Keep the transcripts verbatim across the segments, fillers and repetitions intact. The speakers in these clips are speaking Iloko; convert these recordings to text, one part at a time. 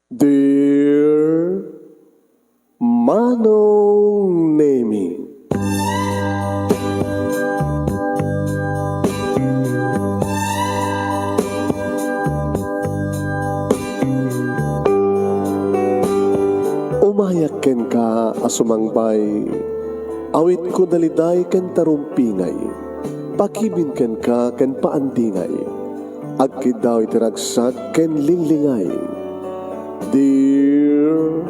Dear Manong Nemi. Umayak kenka a sumangbay, awitko daliday ken tarumpingay, pakibin kenka ken paandingay, agkiddaw iti ragsak ken linglingay. Dear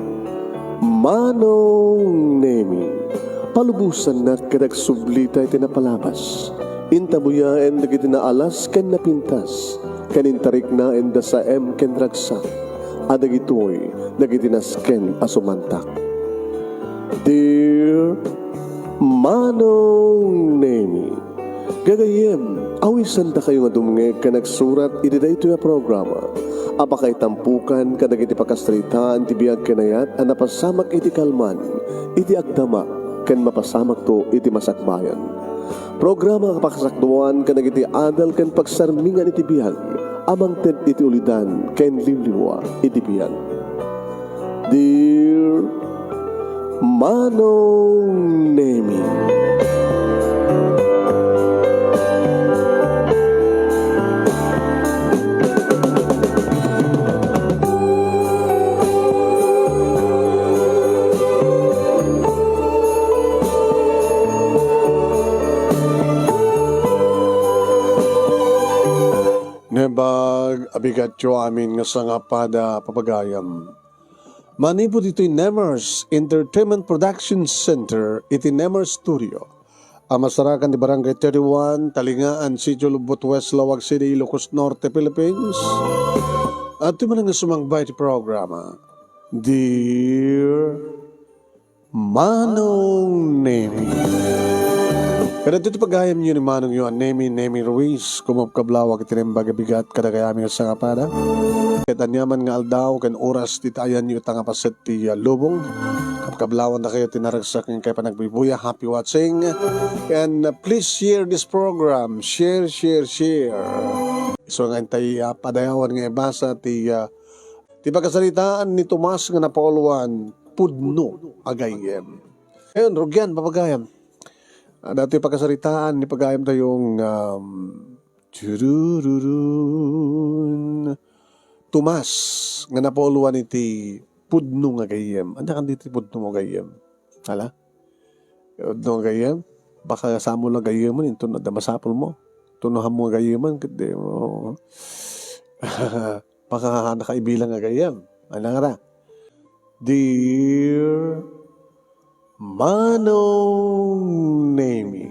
Manong Nemi, palubosannak ket agsublita iti napalabas. Intabuyaen dagiti naalas ken napintas, ken intariknaen da saem ken ragsak, a dagitoy dagiti nasken a sumantak. Dear Manong Nemi, gagayyem, awisandakayo nga dumngeg ken agsurat iti daytoy a programa a pakaitampukan kadagiti pakasaritaan ti biag ken ayat a napasamak iti kalman, iti agdama, ken mapasamakto iti masakbayan. Programa nga pakasakduan kadagiti adal ken pagsarmingan iti biag a mangted iti ulidan ken liwliwa iti biag. Dear Manong Nemi. Naimbag a bigatyo amin nga sangapada, papagayam. Manipud ditoy Nemers Entertainment Production Center iti Nemers Studio a masarakan ti Barangay thirty-one, Talingaan, Sitio Lubot West, Laoag City, Ilocos Norte, Philippines. Adtoy manen nga sumangbay ti programa, Dear Manong Nemi. Kadagitoy ti pagayamyo ni Manongyo a Nemi, Nemi Ruiz, kumabkablawak iti naimbag a bigat kadagayami nga sangapada. Ket aniaman nga aldaw ken oras ti ayanyo ita nga paset ti, ah, lubong, kabkablawandakayo ti naragsak ken panagbibuya. Happy watching. And, uh, please share this program. Share, share, share. Isu nga intay, ah, padayawan nga ibasa ti, ah, ti pakasaritaan ni Tomas nga napauluan, Pudno a Gayyem. Ayun, rugyan, papagayam. Ah, datoy pakasaritaan ni pagayam tayong, um, turururun. Tomas nga napauluan iti Pudno nga Gayyem. Ania kan ditoy Pudno nga Gayyem? Hala? Pudno nga Gayyem? Baka saanmo la gayyemen, inton adda masapulmo. Inton saanmo nga gayyemen, ket di mo. Baka nakaibilang nga gayyem. Ania ngata? Dear Manong Nemi.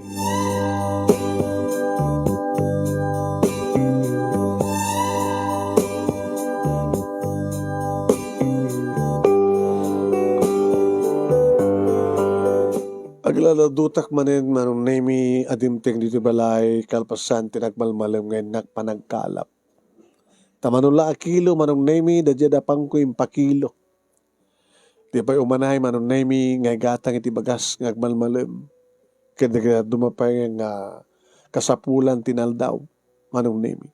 Aglaladutak manen, Manong Nemi, a dimteng ditoy balay, kalpasan ti nagmalmalem nga innak panagkalap. Ta mano la a kilo, Manong Nemi, daydiay appanko impakilo. Di pay umanay, Manong Nemi, nga igatang iti bagas nga agmalmalem. Ken dagiti dadduma pay nga kasapulan ti naldaw, Manong Nemi.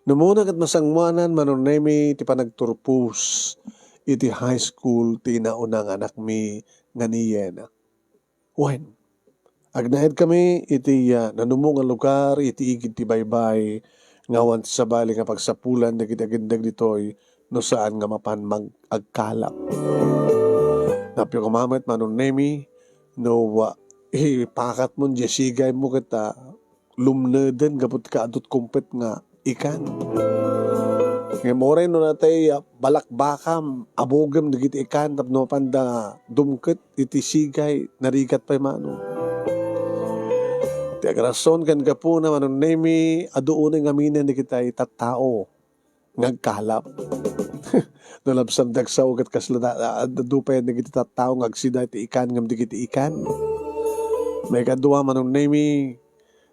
No umuna ket masangoanan, Manong Nemi, ti panagturpos iti high school ti inauna nga anakmi nga ni Yena. Wen, agnaedkami iti, ah, nanumo nga lugar iti igid ti baybay nga awan ti sabali nga pagsapulan dagiti agindeg ditoy no saan nga mapan mag-, agkalap. Napio koma met, Manong Nemi, no, ah, ipakatmo diay sigaymo ket, ah, lumneden gapu ti kaadut kumpet nga ikan. Ngem uray no natay, ah, balakbakam, abugem dagiti ikan tapno mapanda dumket iti sigay, narigat pay mano. Ti agrason ken gapuna, Manong Nemi, adu unay ngaminen dagiti tattao nga agkalap. No labsam ti agsao ket kasla da-, a-, adu pay dagiti tattao nga agsida iti ikan ngem dagiti ikan. Maikadua, Manong Nemi,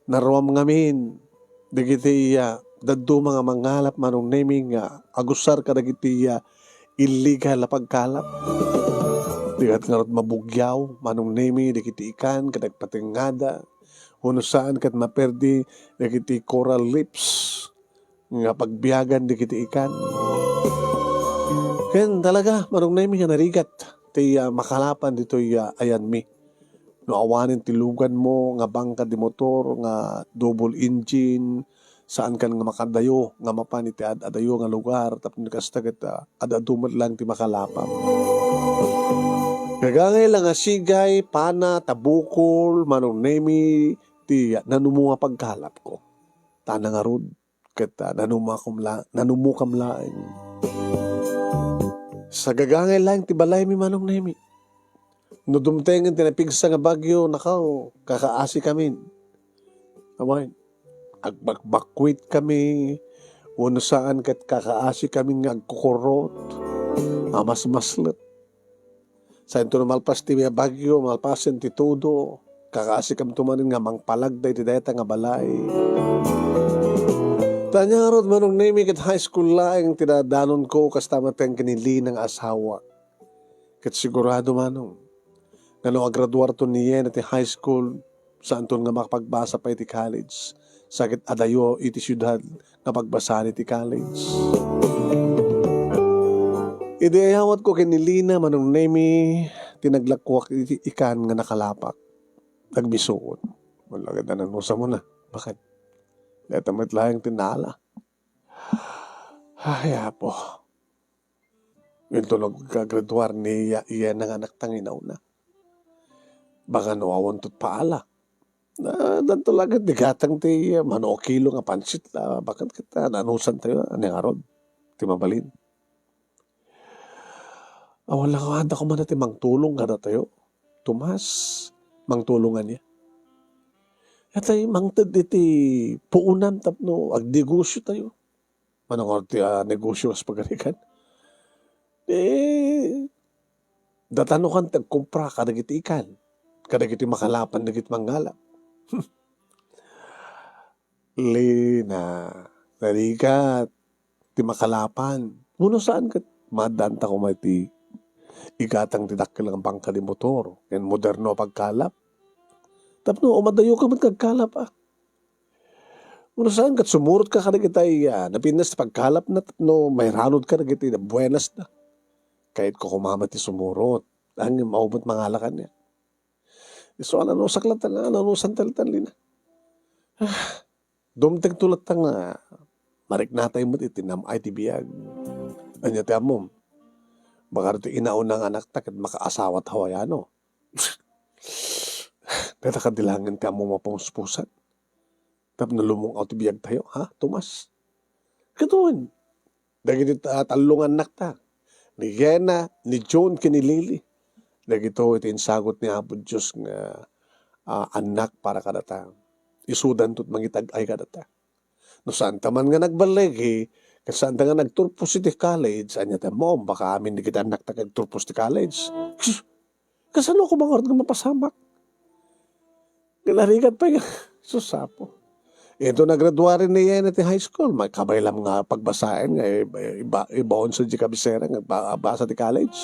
naruam ngamin dagiti, ah, dadduma nga mangalap, Manong Nemi, nga agusar kadagiti, ah, illegal a pagkalap. Di ket ngarud mabugyaw, Manong Nemi, dagiti ikan ket agpatengngada, wenno saan ket maperdi dagiti coral reefs nga pagbiagan dagiti ikan. Ken talaga, Manong Nemi, nga narigat ti, ah, makalapan ditoy, ah, ayanmi. No awanen ti luganmo nga bangka di motor nga double engine, saankan nga makadayo nga mapan iti ad-adayo nga lugar, tapno kasta ket, ah, ad-adu met laeng ti makalapam. Gagangay la nga sigay, pana, tabukol, Manong Nemi, ti nanumo nga pagkalapko. Ta nangarud, ket, ah, nanumakam la-, nanumokam laeng. Sa gagangay laeng ti balaymi, Manong Nemi. No dumtengen ti napigsa nga bagyo, nakaw, kakaasikamin. Awan, agbakbakkuitkami, wenno saan ket kakaasikamin nga agkukurrot, amasmaslet. Saanto no malpas ti bagyo, malpasen ti tudo, kakaasikamto manen nga mangpalagda iti dayta nga balay. Ta ania ngarud, Manong Nemi, ket high school laeng ti nadanonko, kasta met ken ken ni Lina nga asawa. Ket sigurado, Manong, nga no agraduarton ni Yena ti high school, saanton nga makapagbasa pay iti college, sa ket adayo iti siudad nga pagbasaan iti college. Idi ayawatko ken ni Lina, Manong Nemi, ti naglakkuak iti ikan nga nakalapak. Nagmisuot. Wala ka na nanusam na. Bakit? Deta met laeng ti nala. Ay, Apo. Inton nagkagraduar ni Ya-, Yena nga anakta nga inauna. Baka no awan tot paala. Na, danto laget di gatang ti, ah, mano kilo nga pansit la, baket ket, ah, nanusan tayo, ah, ni ngarud, ti mabalin. Awan la nga adda ko man ti mangtulong kadatayo. Tomas, mangtulong ania? Atay mangted iti puonan tapno agnegosyo tayo. Mano nga ti, ah, negosyo kas pagarigan? Eh, datano kan ti agkumpra kadagiti ikan, kadagiti makalapan dagiti mangala. Lina, narigat, ti makalapan. Wenno saan ket maaddanta koma iti igatang ti dakkel nga bangka di motor, ken moderno a pagkalap. Tapno umadayo ka met nga agkalap, ah. Wenno saan ket sumurot ka kadagitay, ah, napintas ti pagkalapna tapno mairanod ka dagiti buenasna. Kayatko koma met ti sumurot. Ngem awan met mangala kaniak. Isu a nanusak latta nga, nanusan ta latta, Lina. Ah, dumtengto latta nga mariknatay met iti nam-ay ti biag. Ania ti ammom? Baka ti inauna nga anakta ket makaasawa ti Hawaiano. Data kadi laeng ti ammom a pamuspusan. Tapno lumung-aw ti biagtayo, ha, Tomas? Ket wen, dagiti ta-, tallo nga annakta, ni Yena, ni June, ken ni Lily. Dagitoy ti insagut ni Apo Dios nga, ah, annak para kadata. Isudanto ti mangitag-ay kadata. No saanta man nga nagballigi, ket saanta nga nagturpos iti college, ania ti ammom, baka amin dagiti annakta agturpos ti college. Sus, kasano ko mangarud nga mapasamak? Narigat pay nga, sus, Apo. Ito nagraduari ni Yena ti high school, may kabay lang nga pagbasaen nga iba, iba, ibaon sa di kabisera nga ba-, basa ti college.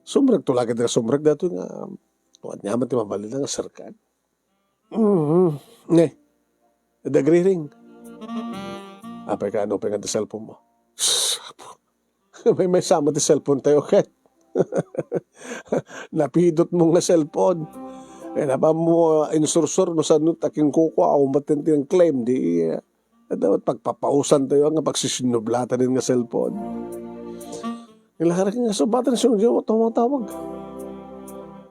Sumrek to lagi nga sumrek dato nga, wan niya man ti mabalin nga serkan. Mhm. Ne, nagriring. Apay ka, ano pa nga ti cellphone mo? Sus, Apo. May, may sama ti cellphone tayo, ket. Napidot mo nga cellphone. Eh, napa mo, ah, insursur, no, saan no, taking kuko, awan ba't yung claim, di, ah, dapat pagpapausan tayo nga pagsisinubla ta din nga cellphone. Ilakarag nga sumbatan siya, yung tumawag.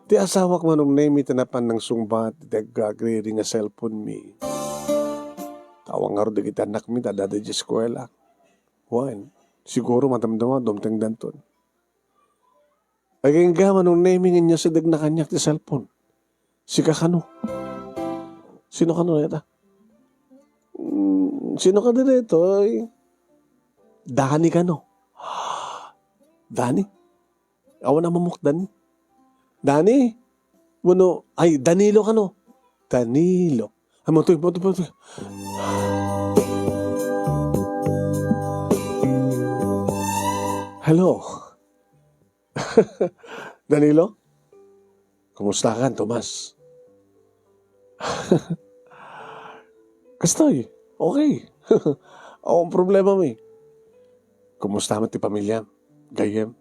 Ti asawak manong Nemi, tinapan ng sungbat, ti agagriring nga cellphone mi. Tawang nga ro dagiti anak mi, ta dada di eskwela. Wen, siguro madamdama, dumteng danton. Agingga manong Nemi nga inyasideg na kaniak ti cellphone. Sika kano? Sino kano dayta? Mm, sino ka ditoy? Dani kano? Dani? Awan a mamuk Dani. Dani? Wano, ay, Danilo kano? Danilo. Ay, matuy, matuy, matuy. Hello. Danilo? Kumusta kan, Tomas? Kastoy, okay. Awan problema mi. Kumusta met ti pamilya? Gayyem?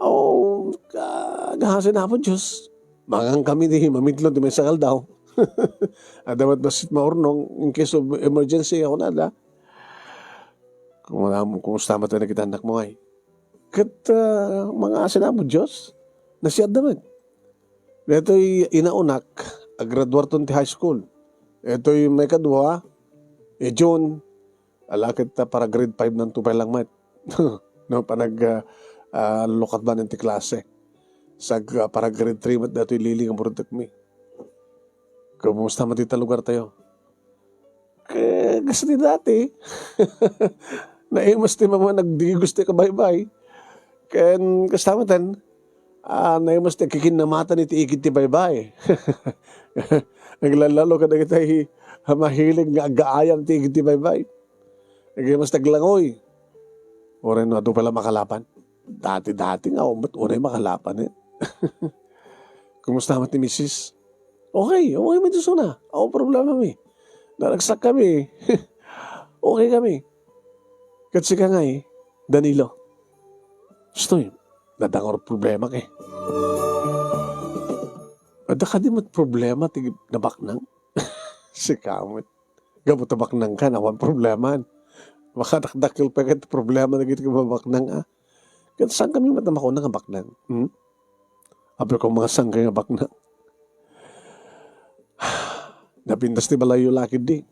Oh, ah, aghasin Apo Dios. Mangan kami ti mamitlo ti maysa nga aldaw. Adda met bassit maurnong in case of emergency, ako na da. Kumusta, kumusta met dagiti annakmo, ay? Ket, ah, mangasin Apo Dios. Nasiadda met. Daytoy inauna, aggraduarton ti high school. Daytoy maikadua, eh, June, ala ket ta para grade five nanto pay lang met. No, panag, ah, ah, lukat manen ti klase. Sag, ah, para grade three met daytoy Lily nga burdekmi. Kumusta met ita lugartayo? Ket kas ti dati, naimas ti mama nagdigos ti kabaybay. Ken kasta met, ah, naimas ti agkikinnamatan iti igid ti baybay. Naglallalo kadagiti mahilig nga aggaayam ti igid ti baybay. Naimas ti aglangoy. Uray no adu pay la makalapan. Dati-dati nga, umat, uray makalapan, eh. Kumusta met ti misis? Okay, okay met isuna. Awan problemami. Naragsak kami. Okay kami. Ket sika ngay, Danilo. Stoy, nadangor problema kay. Adda kadi met problema ti nabaknang? Sika met. Gapu ta baknang ka, awan problema. Makadakdakkel pay ket problema dagiti mabaknang, ah. Ket saan kami met a makuna nga baknang? Hmm? Apay ko, mga sangkay nga baknang. Napintas ti balayyo la ketdi.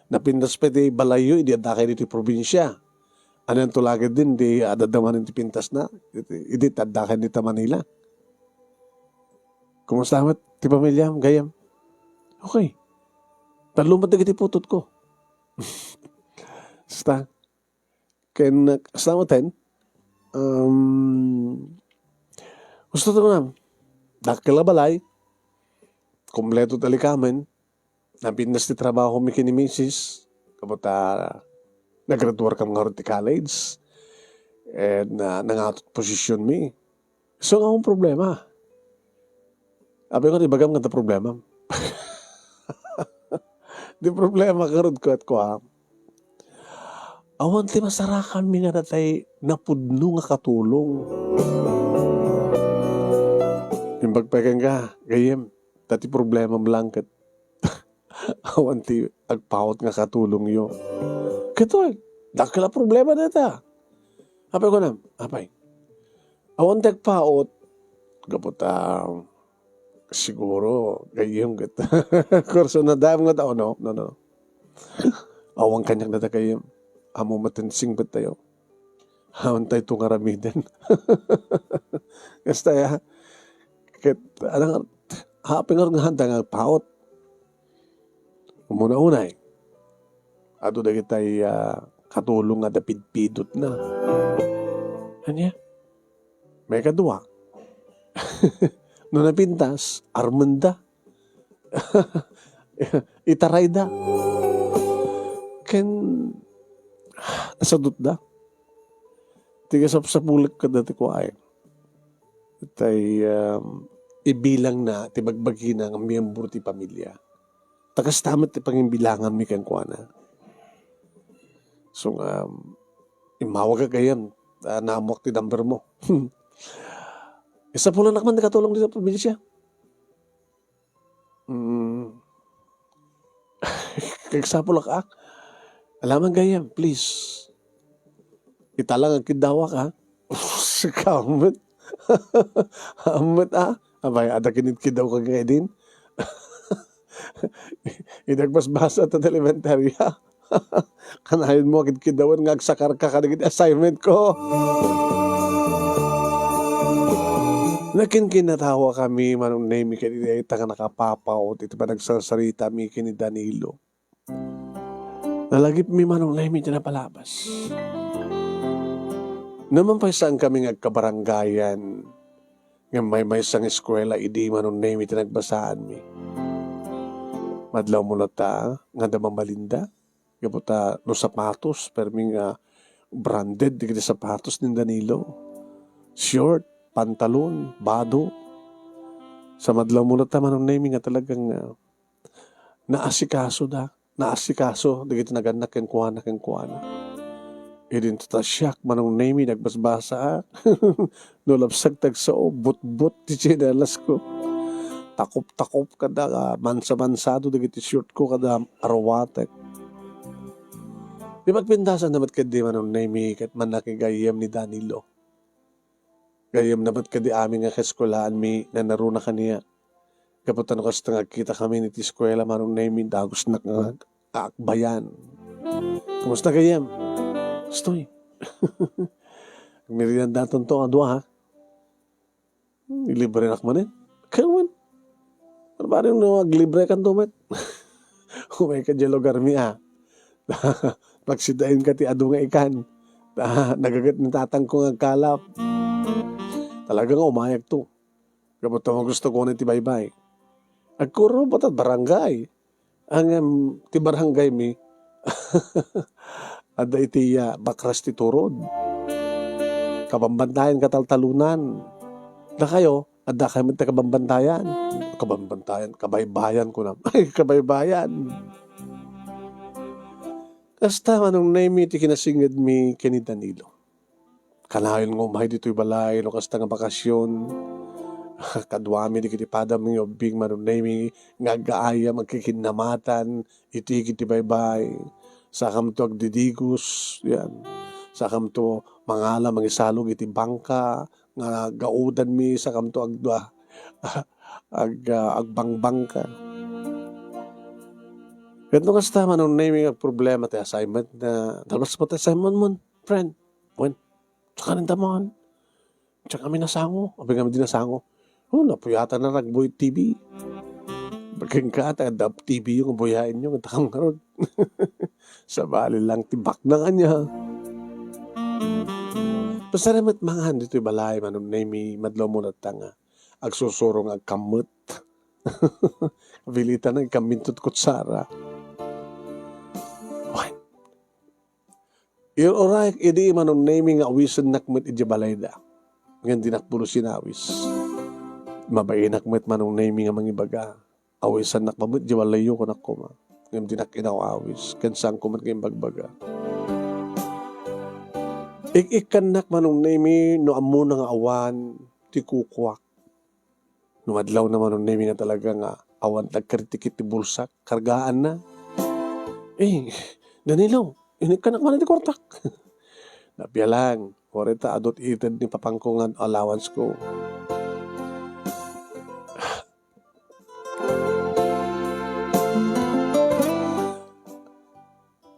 Napintas pay ti balayyo idi adda kay ditoy probinsia. Anianto la ketdin ti adda manen ti pintasna? Idi, idi adda kay dita Manila. Kumusta met ti pamiliam, gayyem? Okay. Tallo met dagiti putotko. Basta, ken, basta met, um, gusto to nga, dakkel a balay, kompleto ti likamen, napintas ti trabahomi ken ni misis, gapu ta nagraduar kami ngarud ti college, and, ah, nangato ti positionmi. So, nga akong problema. Apay ko, ibagam nga adda problema. Di problema, karud ko at kuam. Awan ti masarakanmi nga datay napudno nga katulong. Imbag pay kenka, gayyem, ta ti problemam lang ket awan ti agpaut nga katulongyo. Katoy, dakkel a problema dayta. Apay kunam, apay. Awan ti agpaut, gapu ta, siguro, gayyem ket kurso na dayem nga tao, no? No, no. Awan kaniak dayta gayyem. Ammo met ti singpettayo. Awan tayo nga aramiden. Kasta ya. Ket, anang, apay nga nga handa nga agpaut. Umuna-unay, adu dagitay, ah, katulong nga adda pidpidotna. Ania? Maikadua, no napintas, armenda. Itarayda. Ken, nasadutda. Ti kasapsapulek kadagiti kuaen. Tay, um, ibilangna ti bagbagina nga miyembro ti pamilya. Ta kasta met ti pangimbilanganmi kenkuana. So nga, um, immawagak gayyem, ta naammoak ti number mo. Isapulanak man ti katulong dita probinsia. Mm. Kagsapulak, ah. Alaman gayyem, please. Ita lang agkiddawak, ah. Sika met. Amet, ah. Apay, adda kinidkiddawka nga idin. Idi agbasbasa ta elementarya. Kanayon mo, kidkidawan nga agsakarka kadagiti assignment ko. Nakinkinatawa kami, Manong Nemi, ket iti dayta nga nakapapaut iti panagsarsarita mi ken ni Danilo. Nalagipmi, Manong Nemi, ti napalabas. Naman pay saan kami nga agkabarangayan, nga maymaysa nga eskuela idi, Manong Nemi, ti nagbasaanmi. Madlaw mo latta nga adda mamalinda? Gapu ta no sapatos, permi nga branded dagiti sapatos ni Danilo. Short, pantalon, bado. Sa madlaw mo latta, Manong Nemi, nga talagang, ah, naasikaso da, naasikaso dagiti nagannak kenkuana, kenkuana. Idinto ta siak, Manong Nemy, nagbasbasa, a. No lapsag tagsao, butbot ti tsinelas ko. Takop-takop kada, ah, mansa-mansado dagiti short ko kada aruatek. Di pagpintasan na met ketdi, Manong Nemy, ket mannakigayyem ni Danilo. Gayyemna met kadi amin nga kaeskuelaanmi, nanaruna kaniak. Gapu ta no kasta nga agkitakami iti eskuela, Manong Nemy, dagusnak nga akbayan. Kumusta gayyem? Kastoy. Agmeriendatonto a dua, ha? Hmm, ilibrenak manen. Kayaw man. Ano ba rin no aglibrekanto met? Umay ka diay lugarmi, a. Pagsidaenka ti adu nga ikan. Ta, nagaget ni tatangko nga agkalap. Talaga nga umayakto. Gapu ta magusto ko ni ti baybay. Agkurruba ta barangay. Ngem ti barangaymi, adda iti, ah, bakras ti turod. Kabambantayan, kataltalunan. Dakayo, adda kayo met ti kabambantayan. Kabambantayan, kabaybayan kunam. Ay, kabaybayan. Kasta, Manong Nemy, ti kinasingedmi ken ni Danilo. Kanayon nga umay ditoy balay no kasta nga bakasyon. Kaduami dagiti padam nga ubbing, Manong Nemy, nga aggaayam, agkikinnamatan iti igid ti baybay. Sakamto agdidigos, yan. Sakamto mangala, mangisalog iti bangka nga gaudanmi, sakamto ag-, ag-, ah, agbangbangka. Ket no kasta, Manong Nemy, nga agproblema ti assignment na, dalmas mo ti assignment mo, friend. Wen, saka ninda man. Diak kami nasango. Abi kami di nasango. Oh, napuyatan na ragbuy T V. Bakenka, ta adda T V yung buyain yung takam karon. Sabali lang ti bakna kanya. Basta remet mangan ditoy balay, Manong Nemy, madlaw mo latta nga agsusuro nga agkammet. Pilitan na agkammintot kutsara. Wen, Iruray idi, Manong Nemy, nga awisennak met idiay balayda. Ngem dinak pulos inawis. Mabainak met, Manong Nemy, nga mangibaga. Awisannak pa met idiay balayyo, kunak koma. Ngem dinak inaw-awis, ken saanko met nga imbagbaga. Ik-ikkannak, Manong Nemy, no ammona nga awan ti kukuak. No madlawna, Manong Nemy, nga talaga nga awan ti agkaritikit ti bulsak, kargaanna. Eh, Danilo, inikkanak man ti kuartak. Nabialang, uray ta adu ti ited ni papangko nga allowance ko.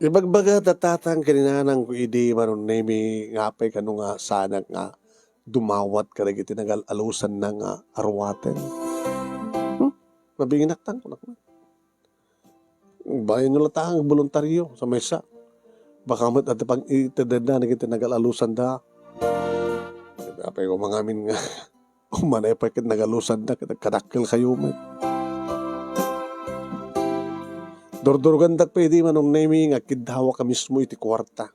Ibagbaga da tatang ken ni nanangko idi, Manong Nemy, nga apay kano nga saanak nga dumawat kadagiti nagal-alusanna nga aruaten. Hmm? Mabinginak tan, kunak man. Bayan nyo latta nga voluntaryo sa maysa. Baka met adda pang-itedenna dagiti nagal-alusanda. Apay ko mangamin nga Umanay pay ket nagalusanda ket agkadakkel kayo met. Durdurgandak pay idi, Manong Nemy, nga agkiddawaka mismo iti kuarta.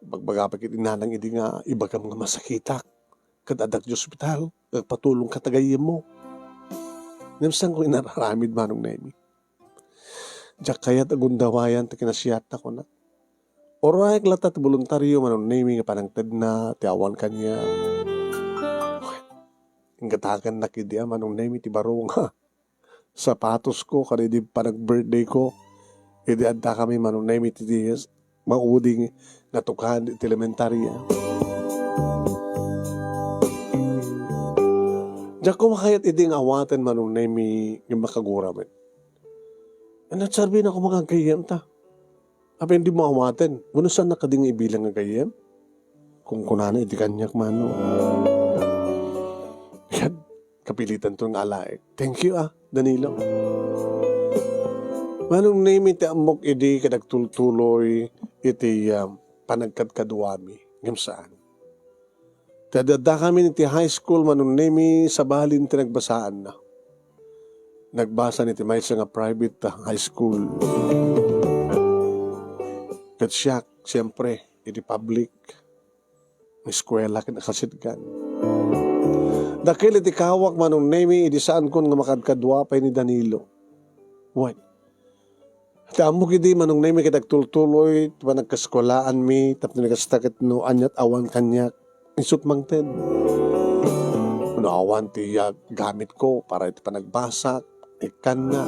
Bagbaga pay ket ni nanang idi nga ibagam nga masakitak ket addak ti ospital nga agpatulong ka ta gayyemmo. Ngem saanko inararamid, Manong Nemy. Diak kayat a gundawayan ti kinasiatna, kunak. Uray latta ti boluntario, Manong Nemy, nga panangtedna ti awan kaniak. Inggatakennak idi a, Manong Nemy, ti baro nga sapatosko kadagiti panag-birthday ko. Idi addakami, Manong Nemy, ti maudi nga tukan iti elementaria. Diak koma kayat idi nga awaten, Manong Nemy, nga makagura met. Ano, sarbi na koma nga gayyem ta? Apay, dimo awaten. Wenno saanna kadi nga ibilang nga gayyem? Kunkunana iti kaniak, Manong. Yan, kapilitanto nga alaek. Thank you, ah, Danilo. Manong Nemy, ti ammok idi ket agtultuloy iti, ah, panagkadkaduami. Ngem saan. Ta addakamin iti high school, Manong Nemy, sabalin ti nagbasaanna. Nagbasa ni ti maysa nga private high school. Ket siak, siempre, iti public nga eskuela ket nakasidkan. Dakkel iti kawak, Manong Nemy, idi saankon nga makadkadua pay ni Danilo. Wen, Ta ammok idi, Manong Nemi, ket agtultuloy ti panagkaskolaanmi, tapno kasta ket no aniat awan kaniak, isut' mangted. No awan ti, ah, gamitko para iti panagbasak, ikkanna.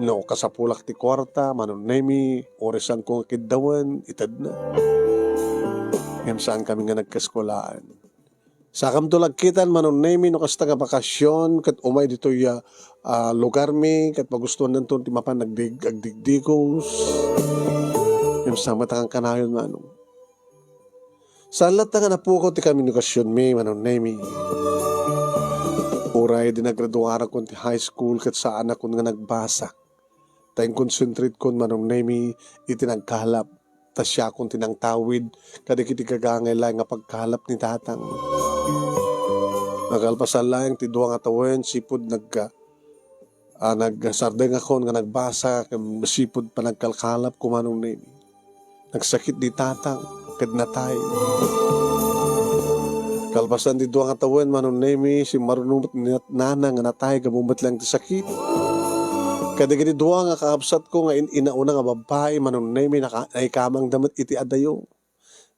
No kasapulak ti kuarta, Manong Nemi, uray saanko nga kiddawen, itedna. Ngem saankami nga nagkaskolaan. Sakamto la agkitan, Manong Nemi, no kasta nga bakasion ket umay ditoy, ah, ah, lugarmi ket pagustuannanto ti mapan agdig-, agdigdigos. Ngem saan met a kankanayon, Manong. Saan latta nga napukaw ti komunikasionmi, Manong Nemi. Uray idi naggraduarakon ti high school ket saanakon nga nagbasa. Ta inkonsentratekon, Manong Nemi, iti nagkalap. Ta siakon ti nangtawid kadagiti gagangay laeng nga pagkalap ni Tatang. Nakalpasan laeng ti dua nga tawen, sipud nag-, ah, nagsardengakon nga nagbasa, ken sipud panagkalkalapko, Manong Nemi. Nagsakit ni Tatang ket natay. Kalpasan ti dua nga tawen, Manong Nemi, simmaruno met ni Nana nga natay gapu met laeng ti sakit. Kadagiti dua nga kakabsatko nga in-inauna nga babbai, Manong Nemi, naka-, naikamangda met iti adayo.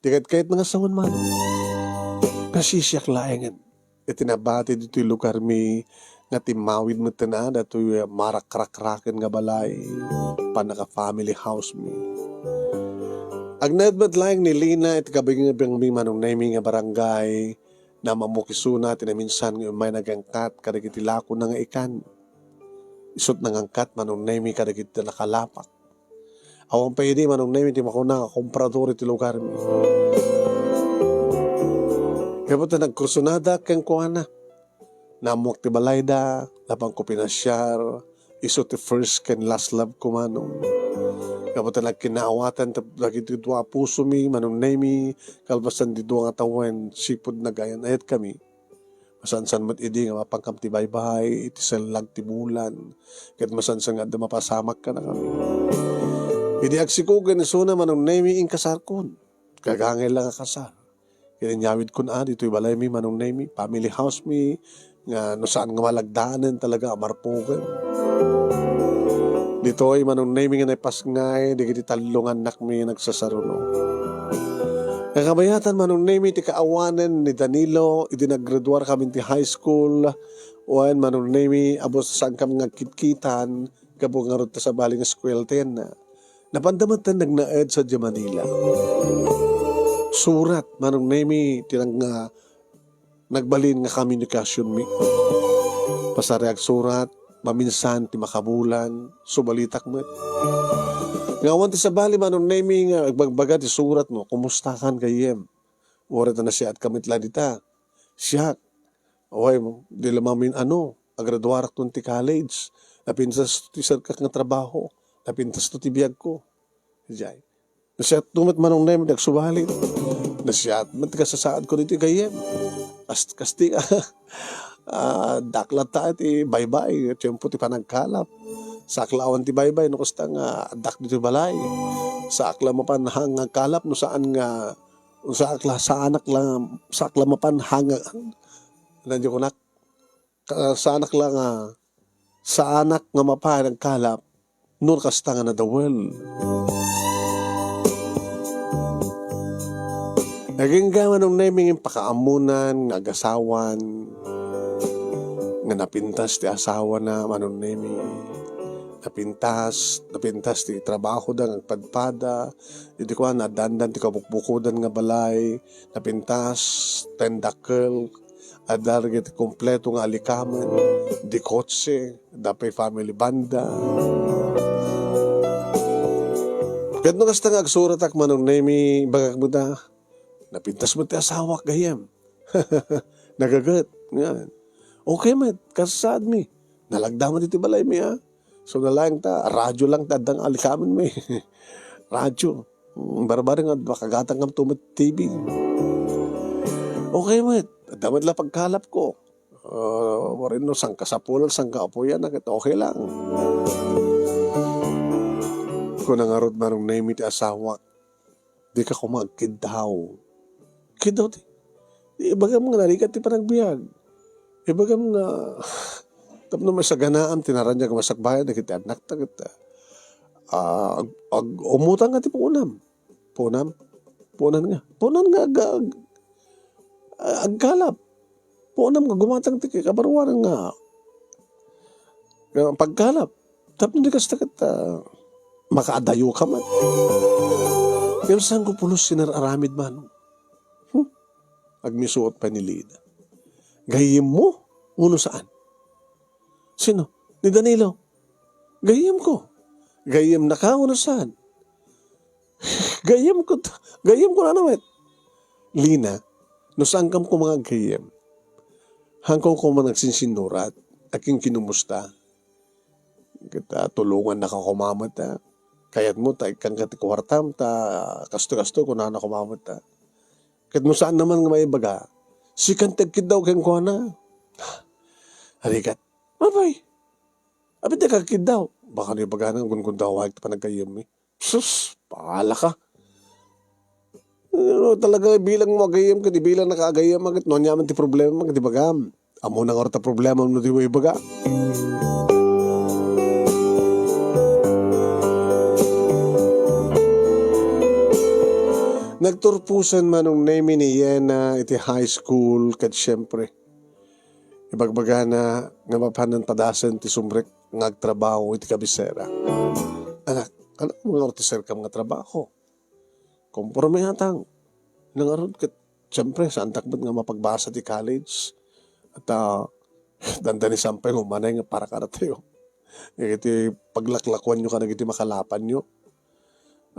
Di ket kayat nga sawen, Manong. Nasisiak laengen iti nabati ditoy lugarmi nga timmawid metten a datoy marakrakraken nga balay, pannaka-family house mi. Agnaed met laeng ni Lina iti kabibiangmi, Manong Nemi, nga barangay, namamok isuna ti naminsan nga immay nagangkat kadagiti lakona nga ikan. Isut' nangangkat, Manong Nemi, kadagiti nakalapak. Awan pay idi, Manong Nemi, ti makuna nga komprador iti lugarmi. Gapu ta nagkursonadak kenkuana. Naammoak ti balayda, napanko pinasiar, isu ti first ken last love ko, Manong. Gapu ta nagkinaawatan ta-, dagiti dua a pusomi, Manong Nemi, kalpasan ti dua nga tawen, sipud nagayan-ayatkami. Masansan met idi nga mapankam ti baybay iti sellag ti bulan, ket masansan nga adda mapasamak kadakami. Idi agsikogen isuna, Manong Nemi, inkasarkon. Gagangay la nga kasar. Ket inyawidkon a ditoy balaymi, Manong Nemi, family house mi, nga no saan nga malagdaanen talaga a marpuken. Ditoy, Manong Nemi, nga naipasngay dagiti tallo nga annakmi nagsasaruno. Kakabayatan, Manong Nemi, ti kaawanen ni Danilo idi naggraduar kami ti high school, wen, Manong Nemi, a basta saankami nga agkitkitan, gapu ngarud ta sabali nga eskuelataenna. Napanda metten nagnaed sadiay Manila. Surat, Manong Nemi, ti nag-, nga nagbalin nga komunikasionmi. Pasar ti agsurat, maminsan ti makabulan, subalitak met. Nga awan ti sabali, Manong Nemi, nga agbagbaga ti surat no, "Kumustakan, gayyem?" Uray ta nasiatka met la dita. Siak, uray, di la mamin-ano, agraduarakton ti college. Napintasto ti serkak nga trabaho. Napistasto ti biagko. Jay. Nasiatto met, Manong Nemi, ti agsubali. Nasiat met ti kasasaadko ditoy gayyem. Kas-, kasti, ah, dakla ta ti baybay, tiempo ti panagkalap. Saak la awan ti baybay, no kasta nga addak ditoy balay. Saak la mapan hang agkalap, no saan nga, no saak la, saanak la, saak la mapan hang, ano di kunak? Ka-, saanak la nga, saanak nga mapan agkalap, no kasta nga nadawel. Agingga, Manong Nemi, nga pakaammonan nga agasawan, nga napintas ti asawana, Manong Nemi. Napintas, napintas ti trabahoda nga agpadpada. Idi kuana, addandan ti kabukbukodan nga balay. Napintas, ten dakkel, adda dagiti kompleto nga alikamen, di kotse, adda pay family banda. Ket no kasta nga agsuratak, Manong Nemi, ibagak met a, napintas met ti asawak gayyem. Nagaget. Nga, okay met, kasasaadmi. Nalagda met iti balaymi, a. So, na laeng ta, radyo lang ta, adda nga alikamenmi. Radyo. Mm, barbareng nga makagatang ngem met T V. Okay met. Adda met la pagkalapko. Ah, warin no sangkasapulan, sangkaapuyan, ket okay lang. Kuna ngarud, Manong Nemi, ti asawak, dika koma agkiddaw. Kiddaw ti, ibagam nga narigat ti panagbiag. Ibagam nga, tapno masaganaam ti naraniag nga masakbayan dagiti annakta ket, ah, ah, ag-, ag-, umutang nga ti puonam. Puonam? Puonan nga. Puonan nga ag-, ag-, agkalap. Puonam nga gumatang ti kabaruanan nga, nga pagkalap. Tapno di kasta ket, ah, makaadayo ka man. Ngem saanko pulos ti nar-aramid man. Hmm? Agmisuot pay ni Lina. Gayyemmo wenno saan? Sino? Ni Danilo. Gayyemko. Gayyemnaka wenno saan? Gayyemko, gayyemko na met. Lina, no saankam koma nga aggayyem, haanko koma nagsinsinnurat, agkinkinumusta. Ket, ah, tulongannaka koma met, ah. Kayatmo ta ikkanka ti kuartam, ta kasto-kasto, kunana koma met, ah. Ket no saan naman nga maibaga, sikan ti agkiddaw kenkuana. Rigat. Apay, apay ti agkiddaw? Baka no ibagana, gunggundawaek ti panaggayyemmi. Sus, bahala ka. Ano, talaga, ibilang mo agayyem ket ibilang naka agayyem ket no aniaman ti problema ket ibagam. Ammona ngarud ta problema no di mo ibaga. Nagturposan manong Nemi ni Yena iti high school ket siempre, ibagbagana nga mapanan padasen ti sumrek nga agtrabaho iti kabisera. Anak, ano nga ti serkam nga trabaho? Komporme atang. Nangarud ket, siyempre, saantak met nga mapagbasa ti college. At, ah, dandani sampay umanay nga para kadatayo. Iti paglaklakuanyo kadagiti makalapanyo.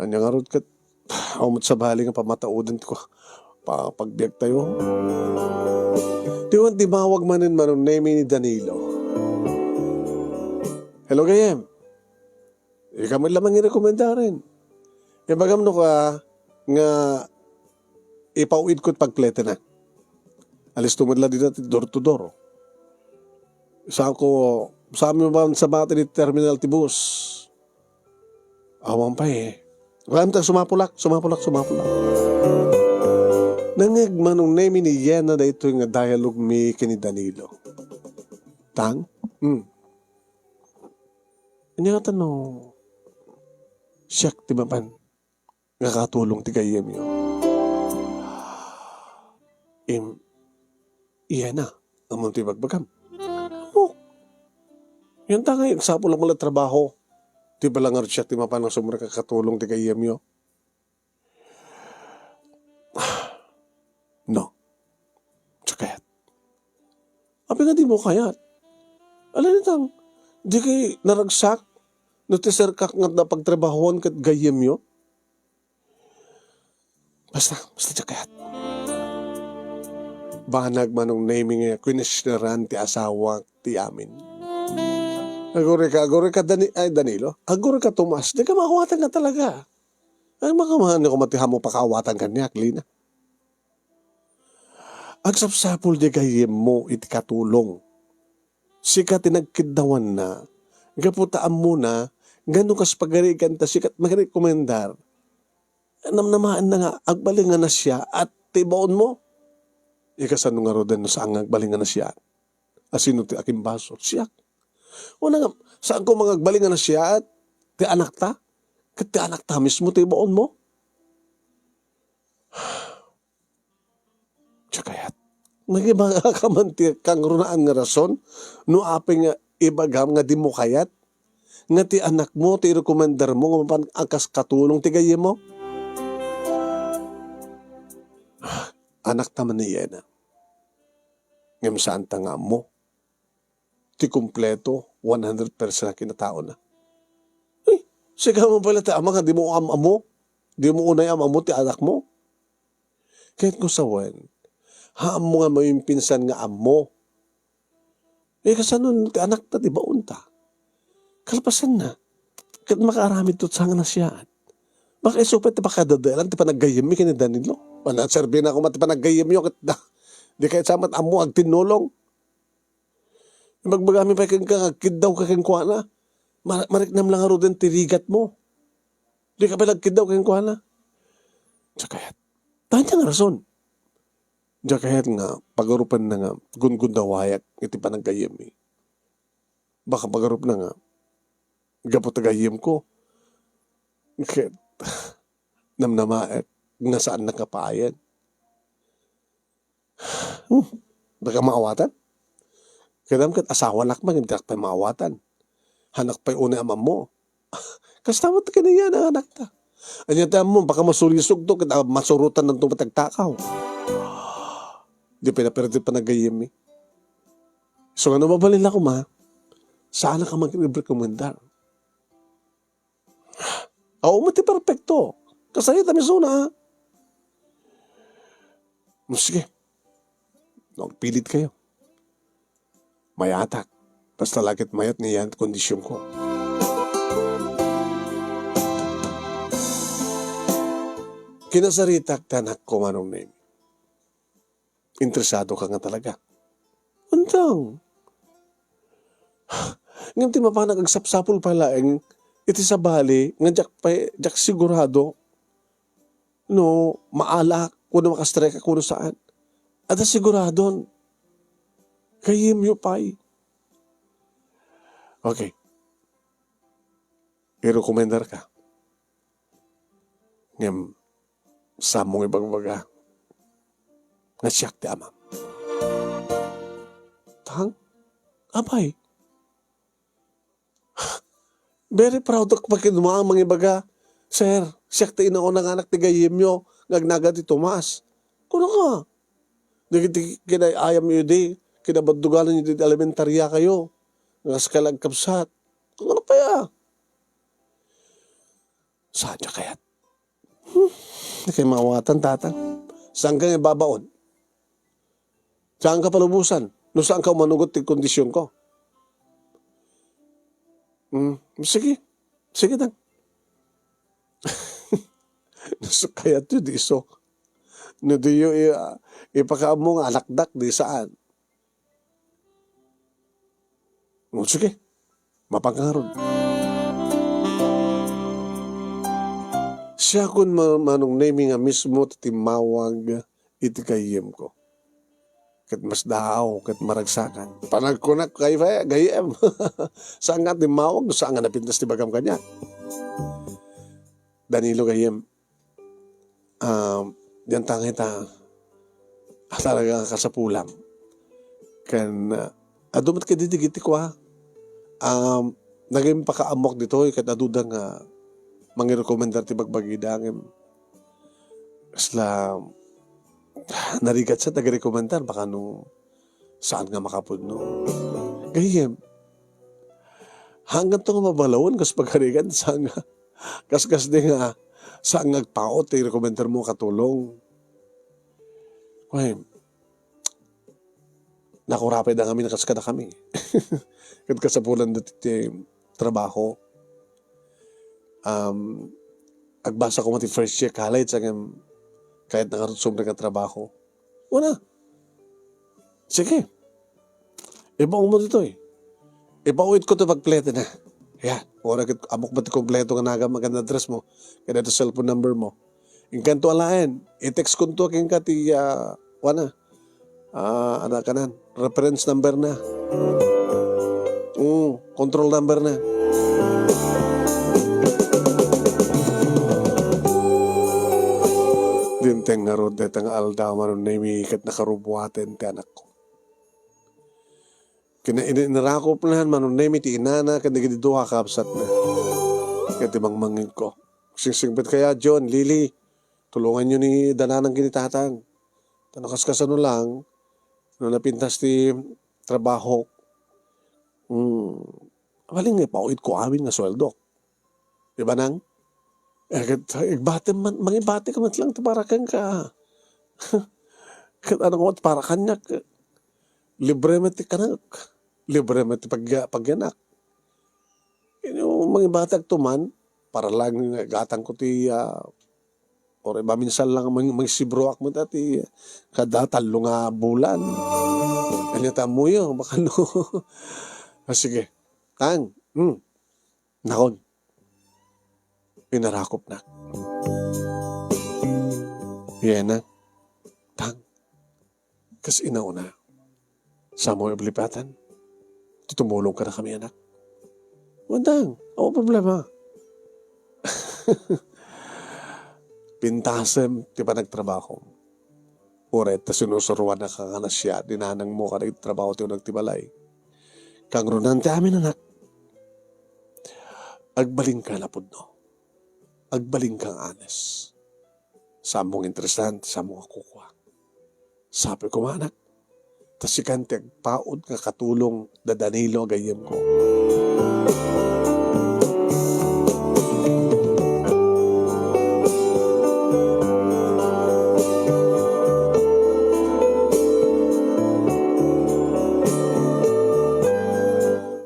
Ania ngarud ket, awan met sabali nga pamataoden ti kua-, pa-, pagbiagtayo. Ti wan, dimawag manen manong Nemi ni Danilo. Hello, gayyem. Ikaw met la mangirekomendaren. Ibagam no ka nga ipauwid ko ti pagpletena. Alisto met la dita ti door to door. Saanko, saanmi man sabati ti terminal ti bus. Awan pay, eh. Kuan ta, sumapulak, sumapulak, sumapulak. Nangngeg manong Nemi ni Yena daytoy nga dialogue mi ken ni Danilo. Tang? Hmm. Ania ngata no siak ti mapan nga katulong ti gayyemyo? Im, Yena, ammom ti ibagbagam? Ammok. Yan ta nga, agsapulak met la trabaho. Di bala ngarud siak ti mapan nga sumrek a katulong ti gayyemyo? No. Siak kayat. Apay nga dimo kayat? Ala nitang, dikay naragsak no ti serkak nga adda pagtrabahoan ket gayyemyo? Basta, basta siak kayat. Banag manong Nemi nga kinestioneran ti asawak ti amin. Agurayka, agurayka, Dani-, ay, Danilo. Agurayka, Tomas. Dika maawatan nga talaga. Ay, makaman ko mati hamo pakaawatan kaniak, Lina. Agsapsapul di gayyemmo iti katulong. Sika ti nagkiddawanna, gapu ta ammona nga no kas pagarigan ta sika ti magrekomendar, namnamaenna nga agbalin nga nasiaat ti ibaonmo. Ikasano ngaruden no saan nga agbalin nga nasiaat? A sino ti akimbasol? Siak. Una nga, saan ko nga agbalin nga nasiaat ti anakta? Ket ti anakta mismo ti ibaonmo? Siak kayat. Nagibaga ka man ti kangrunaan nga rason no apay nga ibagam nga dimo kayat nga ti anakmo ti irekomendarmo nga mapan a kas katulong ti gayyemmo? Anakta man ni Yena. Ngem saanta nga ammo ti kumpleto, one hundred percent a kinataona. Ay, sika man pala ti ama nga dimo am-ammo, dimo unay am-ammo ti anakmo. Ket no sawen, ha ammo nga maminpinsan nga ammo. Eh, kasano ti anakta ti baonta? Kalpasanna, ket makaaramid to sa nga nasiaat. Baka isu pay ti pakadadaelan ti panaggayyemmi ken ni Danilo. Panagserbina koma ti panaggayyemyo ket da, di kayat sa met ammo agtinnulong. Ibagbagami pay kenka nga agkiddawka kenkuana. Ma-, mariknam la ngaruden ti rigatmo. Dika pay nagkiddaw kenkuana. Siak kayat. Ania nga rason? Siak kayat nga pagarupenna nga gunggundawayak iti panaggayyemmi. Baka pagarupna nga gapu ta gayyemko, Ket namnamaek nga saannak nga paayen. Hmm, daka maawatan? Kadam ket asawanak man, diak pay maawatan. Hanak pay unay a maammo. Kasta met kaniana nga anakta. Ania ti ammo, baka masulisogto ket, ah, masurotan nanto matagtakaw. Di pay naperte ti panaggayyemmi. So, nga no mabalin la koma, saanak a mangrekomendar. Awan met ti perfecto. Kasaritam isuna, a. Hmm, sige. No agpilitkayo, mayatak. Basta la ket mayat nga iyan ti kondisionko. Kinasaritak ti anakko, Manong Nemi. Interesado ka nga talaga. Untang. Ngem ti mapanak agsapsapul pay laeng iti sabali nga diak pay, diak sigurado no maalak, wenno makastrek, wenno saan. Adda siguradon. Gayyemyo pay. Okay. Irekomendar ka. Ngem, saanmo nga ibagbaga nga siak ti amam. Tang? Apay, very proud ak pay kenkuana a mangibaga, "Sir, siak ti inauna nga anak ti gayyemyo nga agnagan ti Tomas." Kunana, dagiti kinay-ayamyo idi, kinabaddugananyo idi elementariakayo, nga kas kala agkabsat. Kunana pay, a. Saan diak kayat? Hmm, di kay maawatan, tatang. Saanka nga ibabaon? Saanka palubosan? No saanka umanugot ti kondisionko? Hmm, sige. Sige, tang. No kayatyo, di isu. No diyo i-, ipakaammo nga anakdak, di saan. O, sige. Mapangarod. Siakon ma-, Manong Nemi nga mismo ti timmawag iti gayyemko. Ket masdaaw, ket maragsakan. Panagkunak kay gayyem. Saan nga timmawag, saan nga napintas ti bagam kaniak. Danilo gayyem, um, dianta nga ita, a, talaga kasapulam. Ken, uh, adu met kadi dagiti kua, um, naging pakaammok ditoy, ket aduda nga mangirekomendar ti bagbagida, ngem kasla narigat sa tagirekomendar, baka no saan nga makapudno. Gayyem, hanggan to nga mabalawen kas pagarigan, saan nga Kas, kas di nga, saan nga agpaut ti rekomendarmo a katulong? Wen, nakurapay da ngamin kas kadakami. Ket kasapulan da ti, ti trabaho. Um, agbasa ko ti first year college, ngem kayatna ngarud sumrek nga trabaho. Wen a. Sige. Ibaonmo ditoy. Ipaw-itko ti pagpleto na. Yan. Ora ket ammok met ti kompleto nga nagam, nga address mo. Ken dayta cellphone number mo. Inkanto alaen, i-text konto kenka ti, ah, kuana. Ah, ano kanan? Reference number na. Mm, control number na. Dimteng ngarud dayta nga aldaw, Manong Nemi, ket nakarubuaten ti anakko. Kinain-, inarakopna, Manong Nemi, ti inana ken dagiti dua a kabsatna. Ket imangmangegko. Singsingpet kaya, John, Lily, tulonganyo ni Dananang ken ni Tatang. Ta no kaskasano lang, no napintas ti trabaho, hmm, abalin nga ipaw-itko amin nga sueldo. Di ba, Nang? Eh, ket, igbati man, mangibati ka met lang ti para kenka. Ket ano met para kaniak, libre met ti kanek. Libre met ti pagya-, pagyanak. Ino, mangibati agto man, para lang nga igatangko ti, ah, or iba minsan lang mang-, mangsibroak met ti kada tallo nga bulan. Ania ti ammoyo, baka no. Ah, sige. Tang, hmm. Nakon, inarakopnak. Yena, Tang, kas inauna, saanmo iblipatan ti tumulong kadakami, anak. Wen, Tang, awan problema. Pintasem ti panagtrabahom. Uray ta sinusuroannak nga nasiat ni nanangmo kadagiti trabaho ti uneg ti balay. Kangrunan ti amin, anak. Agbalinka a pudno. Agbalinka nga honest. Saanmo nga interesante, saanmo nga kukua. Sapay koma, anak, ta sikan ti agpaut nga katulong da Danilo a gayyemko.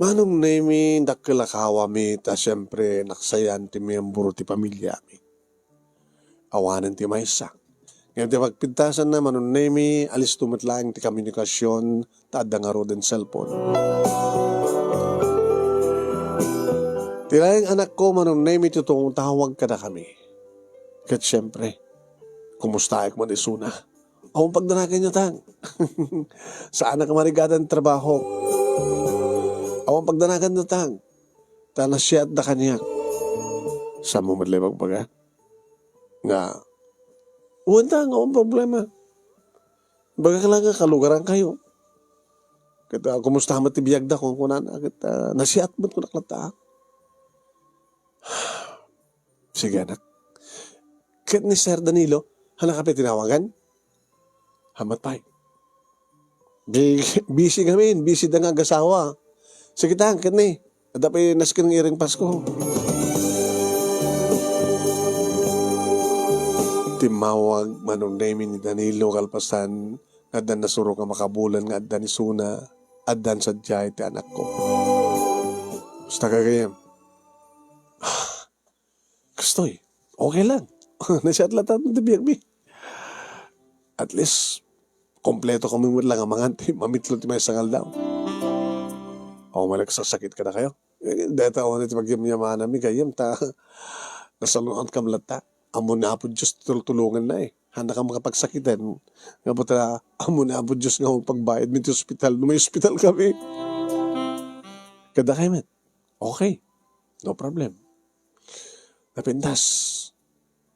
Manong Nemi, dakkel a kawami, ta siempre, naksayan ti miyembro ti pamilyami. Awanen ti maysa. Ngem ti pagpintasanna, Manong Nemi, alisto met laeng ti komunikasion ta adda ngaruden cellphone. Ti laeng anakko, Manong Nemi, ti tungtawag kadakami. Ket siempre, kumustaek met isuna? Awan pagdanaganyo, tang. Saanak a marigadan trabaho. Awan pagdanaganyo, tang. Ta nasiatda kaniak. Saanmo met la ibagbaga? Nga, wen ta, nga awan problema. Ibagak la nga kalugarankayo. Ket, ah, kumusta met ti biagda, kunkunana. Ket, ah, nasiat met kunak latta. Sige, anak. Ket ni Sir Danilo, haanna pay tinawagan? Haanna pay. Bi-, busy ngamin, busy da nga agasawa. Sige tang, ket ni, adda pay nasken nga iring Pasko. Timmawag Manong Nemi ni Danilo kalpasan nga addan nasurok a makabulan nga adda ni Suna, addan sadiay ti anakko. Kumusta ka, gayyem? Kastoy, okay lang. Nasiat latta ti biagmi. At least, kompleto kami met lang a mangan ti mamitlo ti maysa nga aldaw. Awan met la saksakit kadakayo. Eh, dayta awan ti pagyamyamanami gayyem ta nasaluan kam latta. Ammo ni Apo Dios ti tultulonganna eh. Haanna ka makapagsakiten. Nga pay ta, ammo ni Apo Dios nga pagbayad mi ti ospital. No may ospital kami. Kadakay met. Okay. No problem. Napintas.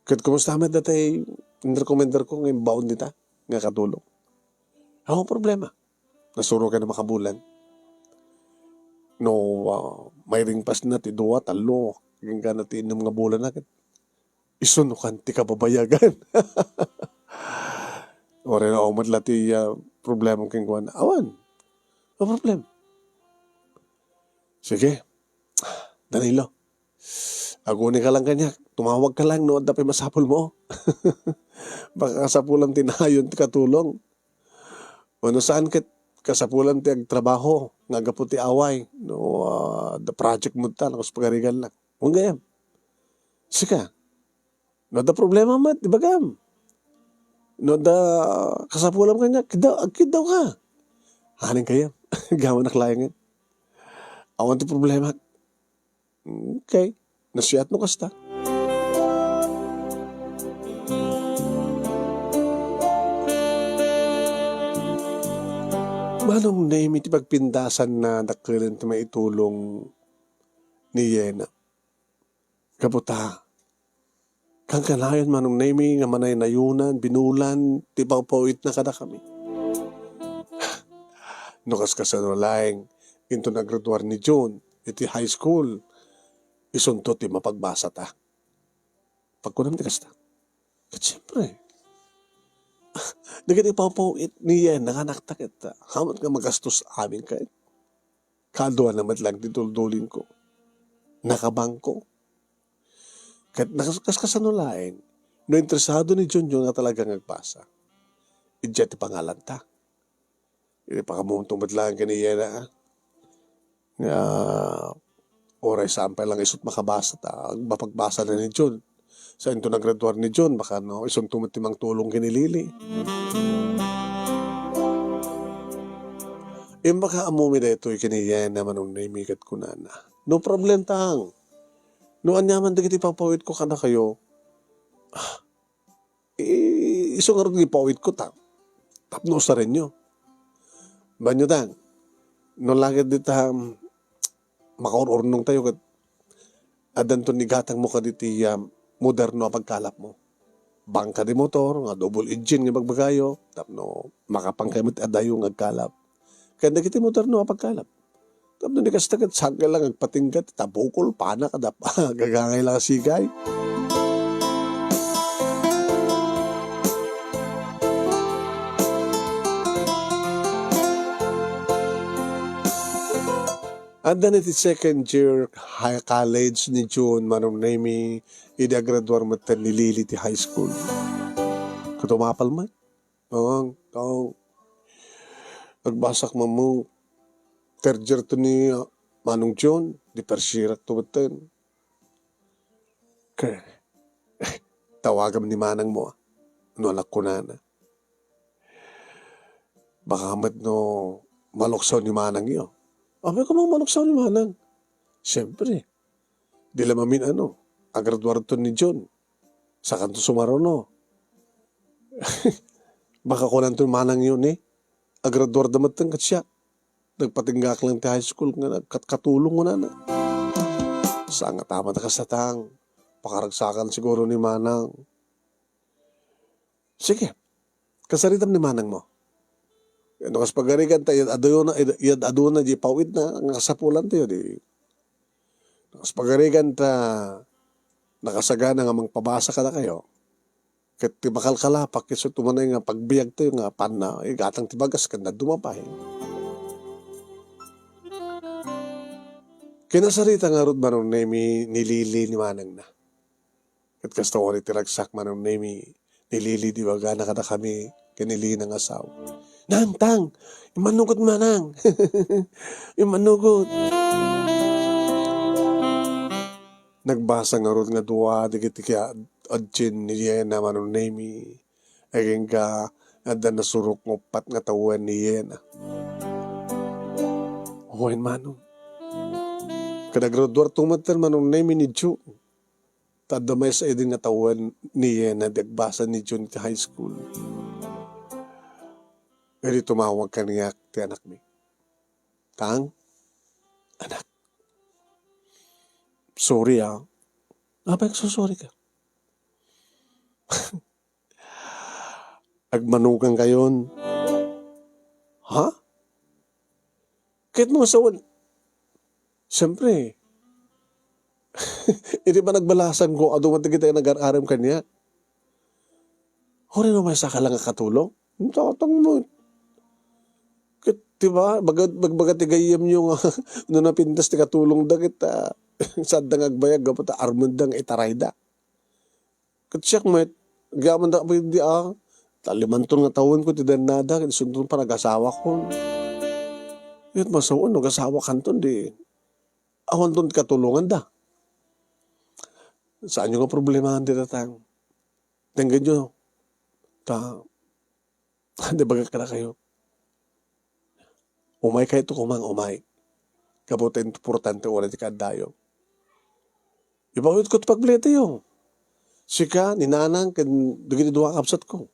Ket kumusta met datay inrekomendar ko nga imbaon dita nga katulong? Awan problema. Nasurok a makabulan. No, ah, mairing Pasko na ti dua, tallo, agingga na ti innem nga bulan na ket isu no kan ti kababayagan. Uray no, awan met la ti, ah, problema kenkuana. Awan. No problem. Sige. Danilo. Aguni ka lang kaniak. Tumawag ka lang no adda pay masapulmo. Baka kasapulam ti nayon ti katulong. Wenno saan ket kasapulam ti agtrabaho nga gapu ti away. No, ah, adda project mo ta, no, kas pagarigan lang. Wen gayyem. Sika. No adda problema met, ibagam. No adda kasapulam kaniak, kiddaw, agkiddaw ka. Anen kayat. Gawanak laengen. Awan ti problema. Okay. Nasiat no kasta. Manong Nemi ti pagpindasanna, dakkelen ti maitulong ni Yena. Gapu ta, kankanayon Manong Nemi nga manaynayonan, binulan, ti pawpawitna kadakami. No kaskasano laeng, inton agraduar ni June, iti high school, isunto ti mapagbasata. Pagkunam ti kasta. Ket siempre, dagiti pawpawit ni Yena nga anakta ket, ah, haanmo nga magastos amin ket. Kaduana met lang ti duldulingko. Nakabangko. Ket nakas-, kaskasano laeng, no interesado ni Junjun nga talaga nga agbasa, idiay ti pangalanta. Iti pakaammomo met laeng ken ni Yena, ah. Nga, uray saan pay lang isut makabasa ta, mapagbasana ni Jun. Sa inton agraduar ni Jun, baka no, isunto met ti mangtulong ken ni Lily. Imbaka ammomi daytoy ken ni Yena, Manong Nemi, ket kunana, "No problem, tang. No aniaman dagiti pawpawitko kadakayo, ah, i-, isu ngarud nga ipawitko, tang. Tapno usarenyo." Banyo, tang. No la ket dita, um, makaur-urnong tayo ket addanton igatangmo kaditi, um, moderno a pagkalapmo. Bangka di motor nga double engine nga ibagbagayo, tapno makapankayo met adayo nga agkalap. Ken dagiti moderno a pagkalap. Tapno di kasta ket sangkay lang agpatingga ti tabukol, panak, adda gagangay lang a sigay. Adda ni ti second year high college ni June, Manong Nemi, idi agraduar metten ni Lily ti high school. Ket umapal met. Manong, tao, agbasak mammo, third year to ni, ah, Manong June, di first year to metten. Ke, tawagam ni manangmo, ah, no anak kunana. Baka met no maluksaw ni manang yo. Apay ko mang maluksaw ni manang? Siyempre, di la mamin-ano, agraduar to ni June. Sakanto sumaruno. Baka kunanto ni manang yo ni, agraduar da met ken ket siak. Nagpatinggak lang ti high school nga nagkatkatulong kunana. Saan nga tama ta kasta tang, pakaragsakan siguro ni manang. Sige, kasaritam ni manangmo. No kas pagarigan ta, iyad aduna, iyad aduna di pawitna, nga kasapulan tayo, di. No kas pagarigan ta, nakasagana nga mangpabasa kadakayo. Ket ti makalkalapak, isu tumanay nga pagbiag tayo nga panna, igatang ti bagas, ken dumapay. Kinasarita ngarud, Manong Nemi, ni Lily ni manangna. Ket kasta wari ti ragsak, Manong Nemi, ni Lily di bagana kadakami ken ni Lina nga asawa. Nang, tang! Immanugot manang! Immanugot! Nagbasa ngarud nga dua dagiti ki-, ad-, adjin ni Yena, Manong Nemi. Agingga adda nasurok nga uppat nga tawen ni Yena. Wen, Manong. Ket agraduar to metten, Manong Nemi, ni June. Ta adda maysa idi nga tawen ni Yena di agbasa ni June iti high school. Idi tumawag kaniak ti anakmi. Tang, anak. Sorry, ah. Apay agsusorry ka? Agmanukan kayon. Ha? Ket no sawen, siyempre, idi panagbalasan ko, adu man dagiti nagar-arem kaniak. Uray no maysa ka lang a katulong? Tatang mo. Ket, di ba, baga, bagbaga ti gayyemyo nga, no napintas ti katulongda, ket, ah, saanda nga agbayag, gapu ta armenda nga itarayda. Ket siak met, agyamanda pay di, ah, ta limanton nga tawenko ti dennada, ket isunton panagasawakon. Ket masawen no agasawakanton, di, awanton ti katulonganda. Saanyo nga problemaen ti tatang. Denggenyo, ta, di bagak kadakayo. Umay kayo to kumang umay. Gapu ta importante uray ti kaaddayo. Ipawit ko ti pagpletayo. Sika, ni nanang, ken dagiti dua a kabsatko.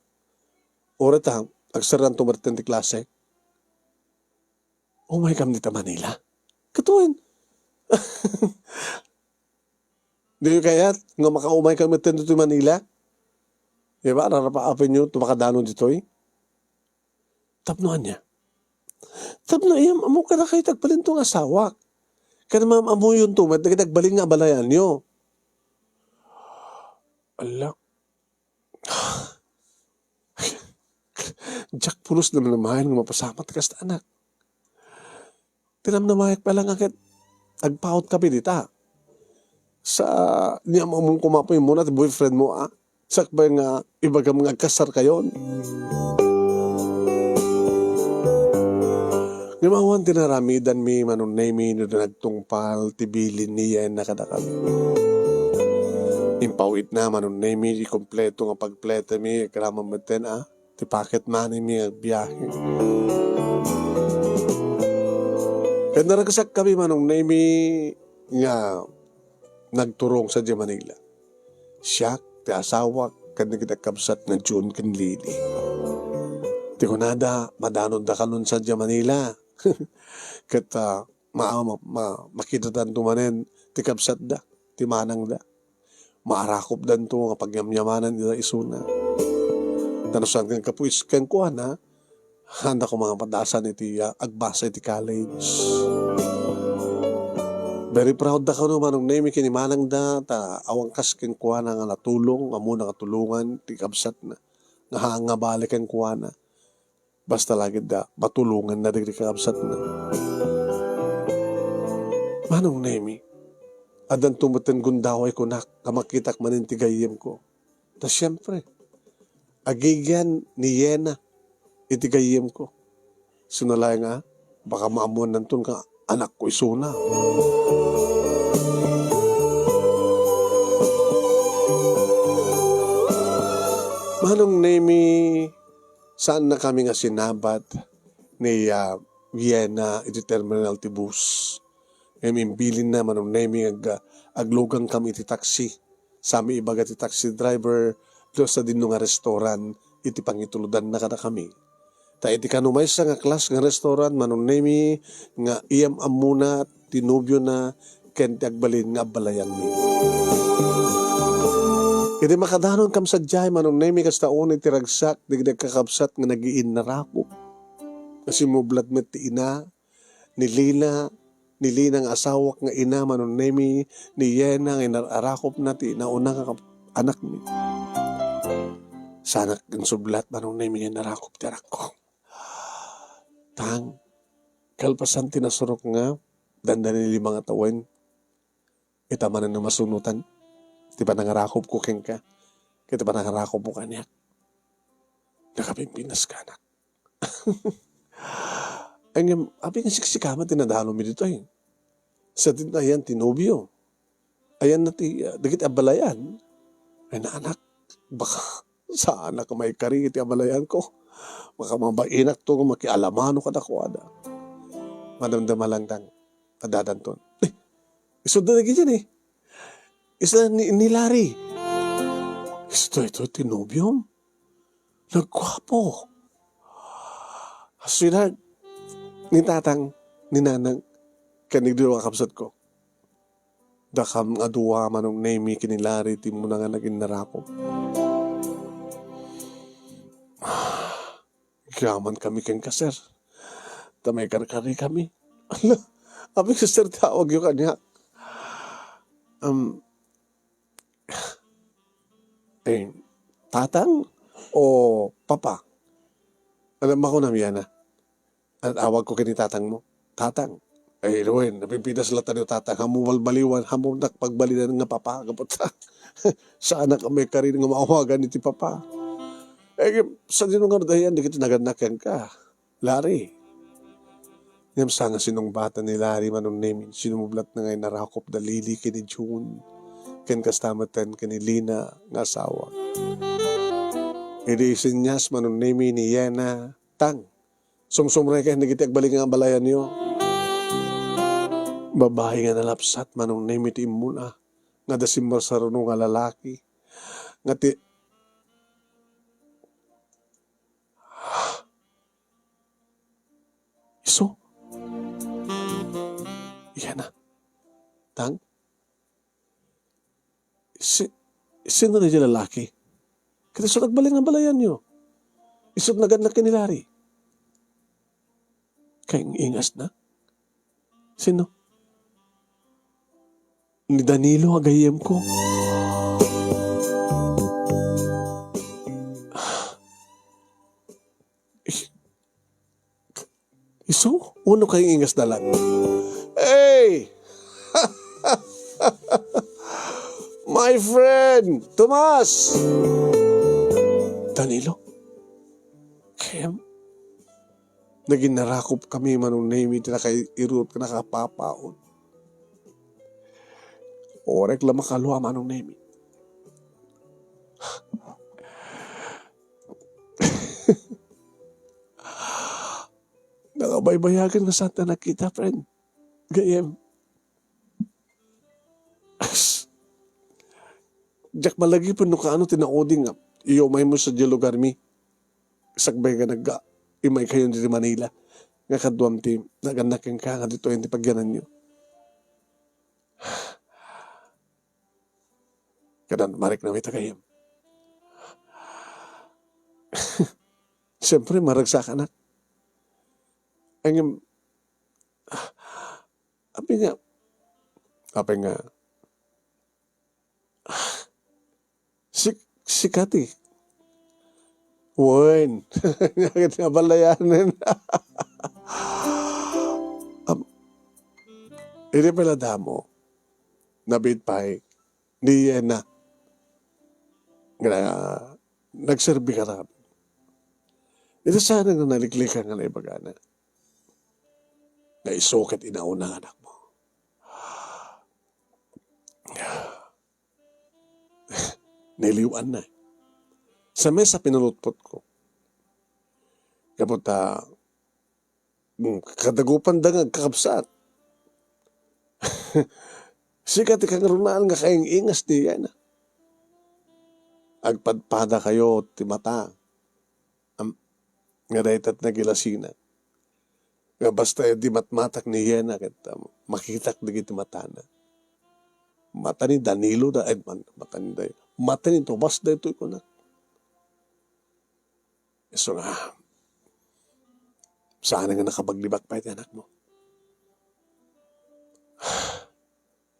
Uray ta, agserran to metten ti klase. Umay kam dita Manila? Katuen. Di kayat nga makaumay kam metten ditoy Manila? Di ba, rarapaapenyo to makadano ditoy? Tapno ania? Tapno iyam-ammo kadakayo ti agbalin to nga asawak. Ken maam-ammuyonto met dagiti agbalin nga abalayanyo. Ala. Diak pulos namnamayan nga mapasamak ti kasta, anak. Ti namnamayak pay la nga ket agpaut ka pay dita. Sa, ni am-amon koma pay muna ti boyfriend mo, ah. Sakbay nga ibagam nga agkasar kayon. Ngem awan ti naramidanmi, Manong Nemi, no di nagtungpal ti bilin ni Yena kadakami. Impawitna, Manong Nemi, ti kompleto nga pagpletami, agraman metten, ah. ti pocket money mi agbiahe. Ket naragsak kami, Manong Nemi, nga nagturong sadiay Manila. Siak, ti asawak, ken dagiti kabsat nga June ken Lily. Ti kunada, madanonda kanon sadiay Manila. Ket, ah, ma-, ma-, ma-, makidadanto manen ti kabsatda, ti manangda. maarakopdanto nga pagyamyamanan ida isuna. Ta no saan nga kapuis kenkuana, haanda koma nga padasan iti, ah, agbasa iti college. Very proud da kano, Manong Nemi, ken ni manangda, ta awan kas kenkuana nga natulong, ammona nga tulongan ti kabsatna nga haan nga bali kenkuana. Basta la ketdi a matulonganna dagiti kakabsatna. Manong Nemi, addanto metten gundaway kunak a makitak manen ti gayyemko. Ta siempre, agigian ni Yena iti gayyemko. Sino laeng a baka maammuannanton nga anakko isuna. Manong Nemi, saannakami nga sinabat ni, ah, Yena iti terminal ti bus. Ngem imbilinna, Manong Nemi, nga ag-, aglugankami iti taxi. Sami ibaga ti taxi driver, no sadino nga restaurant iti pangituludanna kadakami. Ta iti kano maysa nga klas nga restaurant, Manong Nemi, nga iyam-ammona ti nobiona ken ti agbalin nga abbalayanmi. Idi makadanonkam sadiay, Manong Nemi, kasta unay ti ragsak dagiti agkakabsat nga nagiinnarakop. Nga simmublat met ti ina, ni Lina, ni Lina nga asawak nga ina, Manong Nemi, ni Yena nga inar-arakopna ti nauna nga kap-, anakmi. Saanak insublat, Manong Nemi, nga inarakop ti anakko. Tang, kalpasan ti nasurok nga dandani lima nga tawen, ita manen a masunotan ti panangarakopko kenka, ket ti panangarakopmo kaniak. Nakapimpinas ka, anak. Ay, ngem, apay nga siksika met ti nadalomi ditoy? Sadino ayan ti nobio? Ayanna ti, ah, dagiti abalayan? Ay, naanak, baka saanak a maikari iti abalayanko. Baka mabainakto nga makialamano kadakuada. Madamdama laeng ti addadanton. Eh, isuda dagiti ni. Isuda ni, ni Larry. Isuda ito ti nobiom. Nagguapo. Sweetheart, ni tatang, ni nanang, ken ni dua a kabsatko. Dakam a dua, Manong Nemi, ken ni Larry, ti immuna nga naginnarakop. Agyaman kami kenka, sir. Ta maikarkari kami. Ala, apay nga sir ti awagyo kaniak? Um, Eh, tatang o papa? Ano, makunam yana? At awag ko kini tatang mo. Tatang. Ay, Ruin, napipintas latta ni tatang. Hamu balbaliwan, hamu nak pagbalinan nga papa. Kapot sa, saanak a maikari nga maawagan iti papa. Eh, sadino nga dayan, di kita nagannak kenka. Larry. Ngem sa nga sinungbatan ni Larry, Manong Nemi, sinumublatna nga inarakop da Lily ken ni June, ken kasta metten ken ni Lina nga asawa. Idi isinnias, Manong Nemi, ni Yena, tang, sumsumrek ken dagiti agbalin nga abalayanyo. Babai nga nalapsat, Manong Nemi, ti immuna, nga adda simmarsaruno nga lalaki, nga ti, Isu? Yana. Tang? Si, sino daydiay lalaki? Ket isu ti agbalin nga abalayanyo. Isu ti nagannak ken ni Larry. Kaing-ingasna? Sino? Ni Danilo a gayyemko. Is-, isu? Uno kaing-ingasna laeng? Hey! My friend, Tomas! Danilo? Kem? Nagin narakop kami, Manong Nemi, ti nakairut ken nakapapaon. Orek la makalua, Manong Nemi. Nakabaybayagen nga saan ta nakita, friend. Gayyem. Diak malagipen no kaano ti naudi nga iumaymo sadiay lugarmi. Sakbay nga nag-, imaykayo ditoy Manila. Nga kaduam ti nagannak kenka nga ditoy ti pagyananyo. Kadan mariknam ita gayyem. Siyempre, maragsak, anak. Ngem, apay nga, apay nga, si, sika ti, wen. Ket nga balayanen. Am, idi pay la damo, nabiit pay, ni Yena nga nagserbi kadakami. Ita saan nga naliklikan nga naibagana. Nga isu ket inauna nga anakmo. Niliw-anna. Sa mesa pinulutpotko. Gapu ta, mm, kadagupanda nga agkakabsat. Sika ti kangrunaan nga kaing-ingas ti Yena. Agpadpadakayo ti mata. Am-, nga dayta ti nagilasina. Nga basta idi matmatak ni Yena ket, um, makitak dagiti matana. Mata ni Danilo da, ay, man-, mata ni Day-, mata ni Tomas daytoy, kuna. Isu nga, saan nga nakabaglibak pay ti anakmo.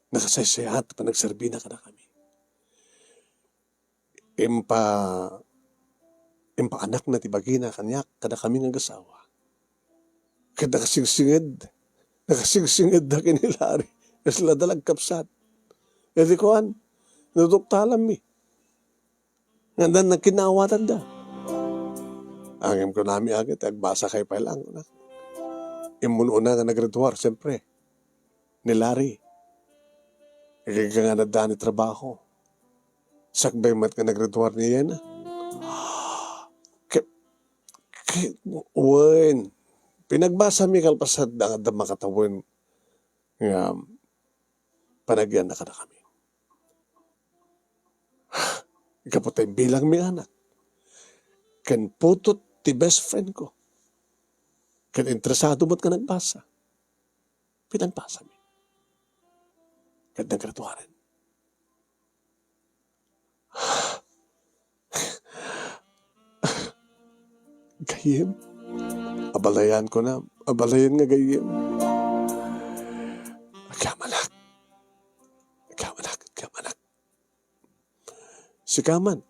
Nakasaysayaat ti panagserbina kadakami. Impa-, impaanakna ti bagina kaniak, kadakami nga agasawa. Ket nakasingsinged, nakasingsingedda ken ni Larry. Kasla da la agkabsat. Iti kuan, naduktalanmi. Ngem nakinnaawatanda. Ngem kunami, "Ket agbasakay pay laeng," kunak. Immun-una nga naggraduar, siempre, ni Larry. Agingga nga nadda ni trabaho. Sakbay met nga naggraduar ni Yena. Ke-, ke-, wen, pinagbasami kalpasan da, da makatawen nga panagyanna kadakami. Gapu ta imbilangmi nga anak. Ken putot ti best friend ko. Ken interesado met nga nagbasa. Pinagbasami. Ket naggraduaren. Gayyem. Abalayan ko na. Abalayan nga gayyem. Agyamanak. Agyamanak. Agyamanak. Sika man.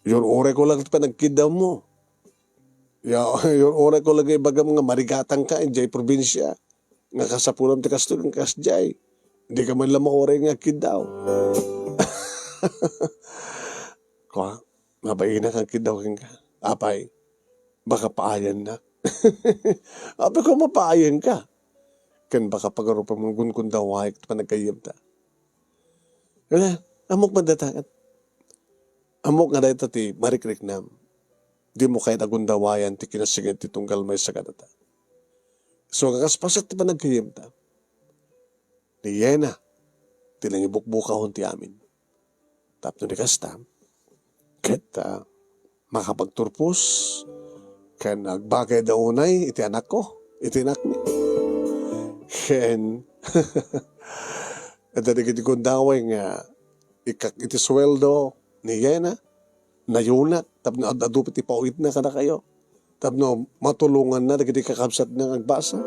Iyur-uray ko lang ti panagkiddawmo. Ya, iyur-uray ko lang ibagam nga marigatangka idiay probinsia. Nga kasapulam ti kastoy, nga kasdiay. Dika man la mauray nga agkiddaw. Kua, mabainak nga agkiddaw kenka. Apay, baka paayannak. Apay, kua, mapaayanka. Ken baka pagarupan mo, gundawayek ti panaggayyemta. Wen, ammok met dayta ket. Ammok nga dayta ti marikriknam. Dimo kayat a gundawayan ti kinasinged ti tunggal maysa kadata. So, nga kas paset ti panaggayyemta, ni Yena ti nangibukbukahon ti amin. Tapno di kasta, ket, ah, makapagturpos ken agbagayda unay iti anakko, iti inakmi. Ken, adda dagiti gundaway nga ikak iti sueldo ni Yena, nayunak, tapno ad-adu ti pauytna kadakayo. Tapno matulonganna dagiti kakabsatna nga agbasa.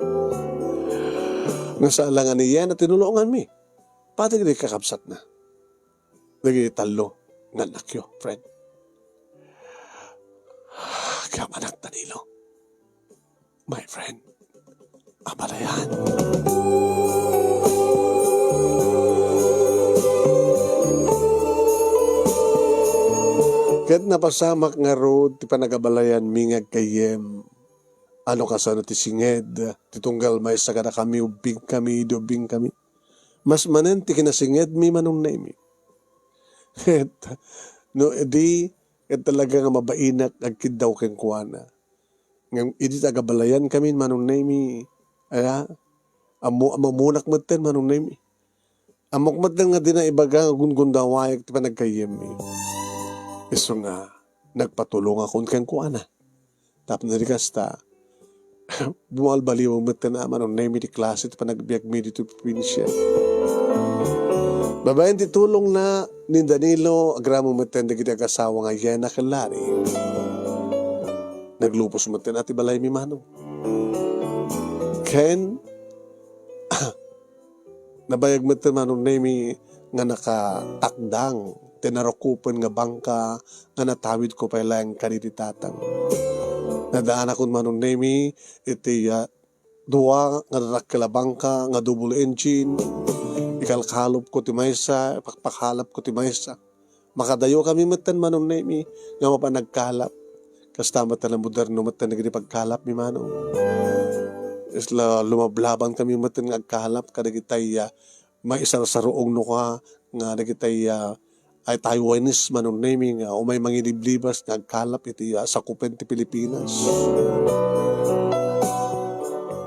Nga saan la nga ni Yena tinulonganmi. Pati dagiti kakabsatna. Dagiti tallo nga annakyo, friend. Agyamanak, Danilo. My friend. Abalayan. Ket napasamak ngarud ti panagabalayanmi nga aggayyem. Ano kasano ti singed ti tunggal maysa kadakami, ubbingkami, idi ubbingkami? Mas manen ti kinasingedmi, Manong Nemy. Ket no idi, ket talaga nga mabainak agkiddaw kenkuana. Ngem idi ti agabalayankami, Manong Nemy, aya, ammo-, ammunak metten, Manong Nemy. Ammok metten nga dina ibaga nga gundawayek ti panaggayyemmi. Isu nga nagpatulongakon kenkuana. Tapno di kasta, bumalbaliw metten a Manong Nemy ti klase ti panagbiagmi ditoy probinsia. Babaen ti tulongna ni Danilo, agraman metten dagiti agasawa nga Yena ken Larry. Naglupos metten a ti balaymi, Manong. Ken nabayag metten, Manong Nemi, nga nakatakdang ti narukopen nga bangka nga natawidko pay laeng kadagiti tatang. Nadaanakon, Manong Nemi, iti, ah, dua nga dadakkel a bangka nga double engine. Ikalkalopko ti maysa, ipakpakalapko ti maysa. Makadayokami metten, Manong Nemi, nga mapan agkalap. Kasta metten a moderno metten dagiti pagkalapmi, Manong. Isla lumablabankami metten nga agkalap kadagitay, ah, maisarsaruong no ka nga dagitay, ah, ay Taiwanese, Manong Nemi, nga umay mangiliblibas nga agkalap iti, ah, sakupen ti Pilipinas.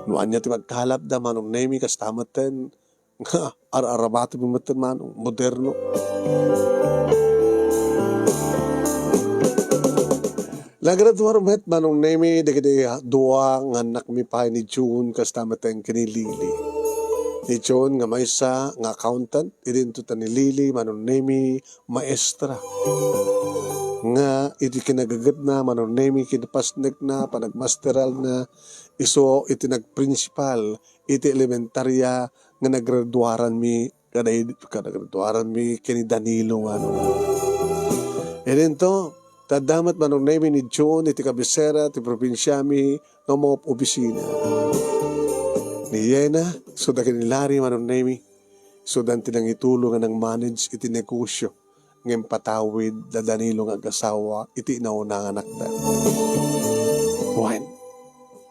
No ania ti pagkalapda, Manong Nemi, kasta metten nga ar-arabatenmi metten, Manong, moderno. Nagraduar met, Manong Nemi, dagiti dua nga annakmi pay ni June, kasta metten ken ni Lily. Ni June nga maysa nga accountant, idinto ta ni Lily, Manong Nemi, maestra. Nga iti kinagagedna, Manong Nemi, kinapasnekna, panagmasteralna, isu iti nagprinsipal iti elementaria nga nagraduaranmi, kada, kada nagraduaranmi ken ni Danilo, Manong. Idinto, ta adda met, Manong Nemi, ni June iti kabisera ti probinsiami nga umaop-obisina. Ni Yena, isuda ken ni Larry, Manong Nemi, isudan ti nangitulo nga nang-manage iti negosio nga impatawid da Danilo nga agasawa iti nauna nga anakda. Wen,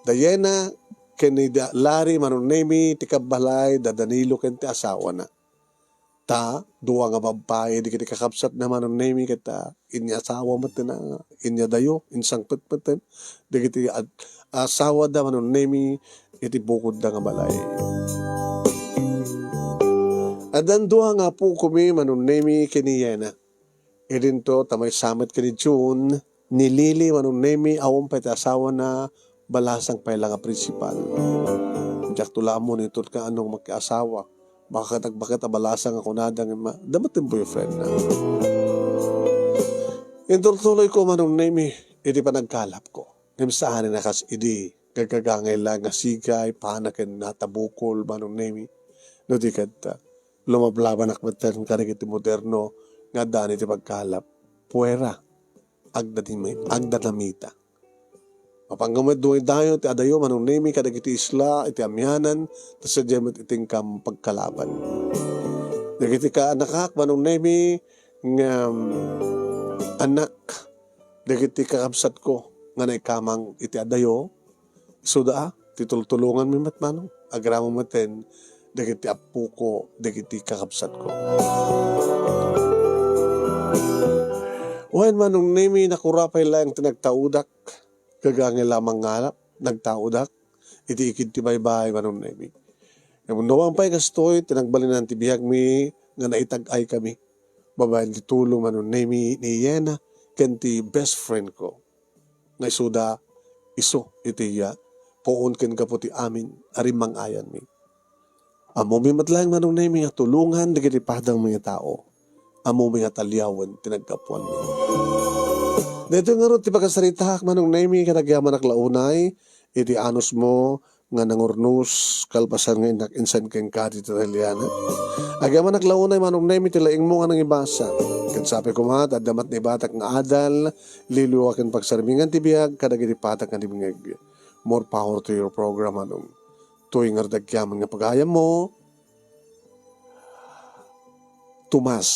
da Yena ken ni da Larry, Manong Nemi, ti kabbalay da Danilo ken ti asawana. Ta dua nga babbai dagiti kakabsatna, Manong Nemi, ket, ah, inyasawa metten, ah, inyadayo, insangpet metten dagiti ad-, asawada, Manong Nemi, iti bukodda nga balay. Addan dua nga apokomi, Manong Nemi, ken ni Yena. Idinto ta maysa met ken ni June, ni Lily, Manong Nemi, awan pay ti asawana, balasang pay la nga prinsipal. Diakto la ammo nitod nga anong makiasawa. Baka ket agbaket a balasang a kunada nga ma-, adda met ti boyfriendna. Inturtuloyko, Manong Nemi, iti panagkalapko. Ngem saanen a kas idi, gagagangay la nga sigay, pana ken natabukol, Manong Nemi. No di ket, ah, lumablabanak metten kadagiti moderno nga addaan iti pagkalap. Puera, agdadimi-, agdadamita. Mapanggem met daydayo ti adayo, Manong Nemi, kadagiti isla iti amianan, ta sadiay met iti inkam pagkalaban. Dagiti kaanakak, Manong Nemi, nga, um, anak, dagiti kakabsatko nga naikamang iti adayo, isuda a, ti tultulonganmi met, Manong. Agraman metten dagiti appoko, dagiti kakabsatko. Wen, Manong Nemi, nakura pay laeng ti nagtaudak. Gagangay la mangalap, nagtaudak iti ikid ti baybay, Manong Nemi. Ngem no awan pay kastoy, ti nagbalinan ti biagmi nga naitag-ay kami. Babaen ti tulong, Manong Nemi, ni Yena ken ti best friend ko. Nga isuda, isu iti, ah, puon ken gapu ti amin a rimmang-ayanmi. Ammomi met laeng, Manong Nemi, nga tulongan dagiti padangmi nga tao. Ammomi nga taliawen ti naggapuanmi. Daytoy ngarud ti pakasaritaak, Manong Nemi, ket agyamanak la unay iti anusmo nga nangurnos kalpasan nga innak insan kenka ti talianak. Agyamanak la unay, Manong Nemi, ti laingmo nga nangibasa. Ket sapay koma ta adda met naibatak nga adal, liwliwa ken pagsarmingan ti biag kadagiti patak nga dimngeg. More power to your program, Manong. Toy ngarud agyaman nga pagayammo, Tomas.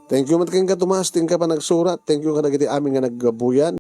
Thank you met kenka, Tomas, ti inka panagsurat. Thank you kadagiti amin nga naggabuyan.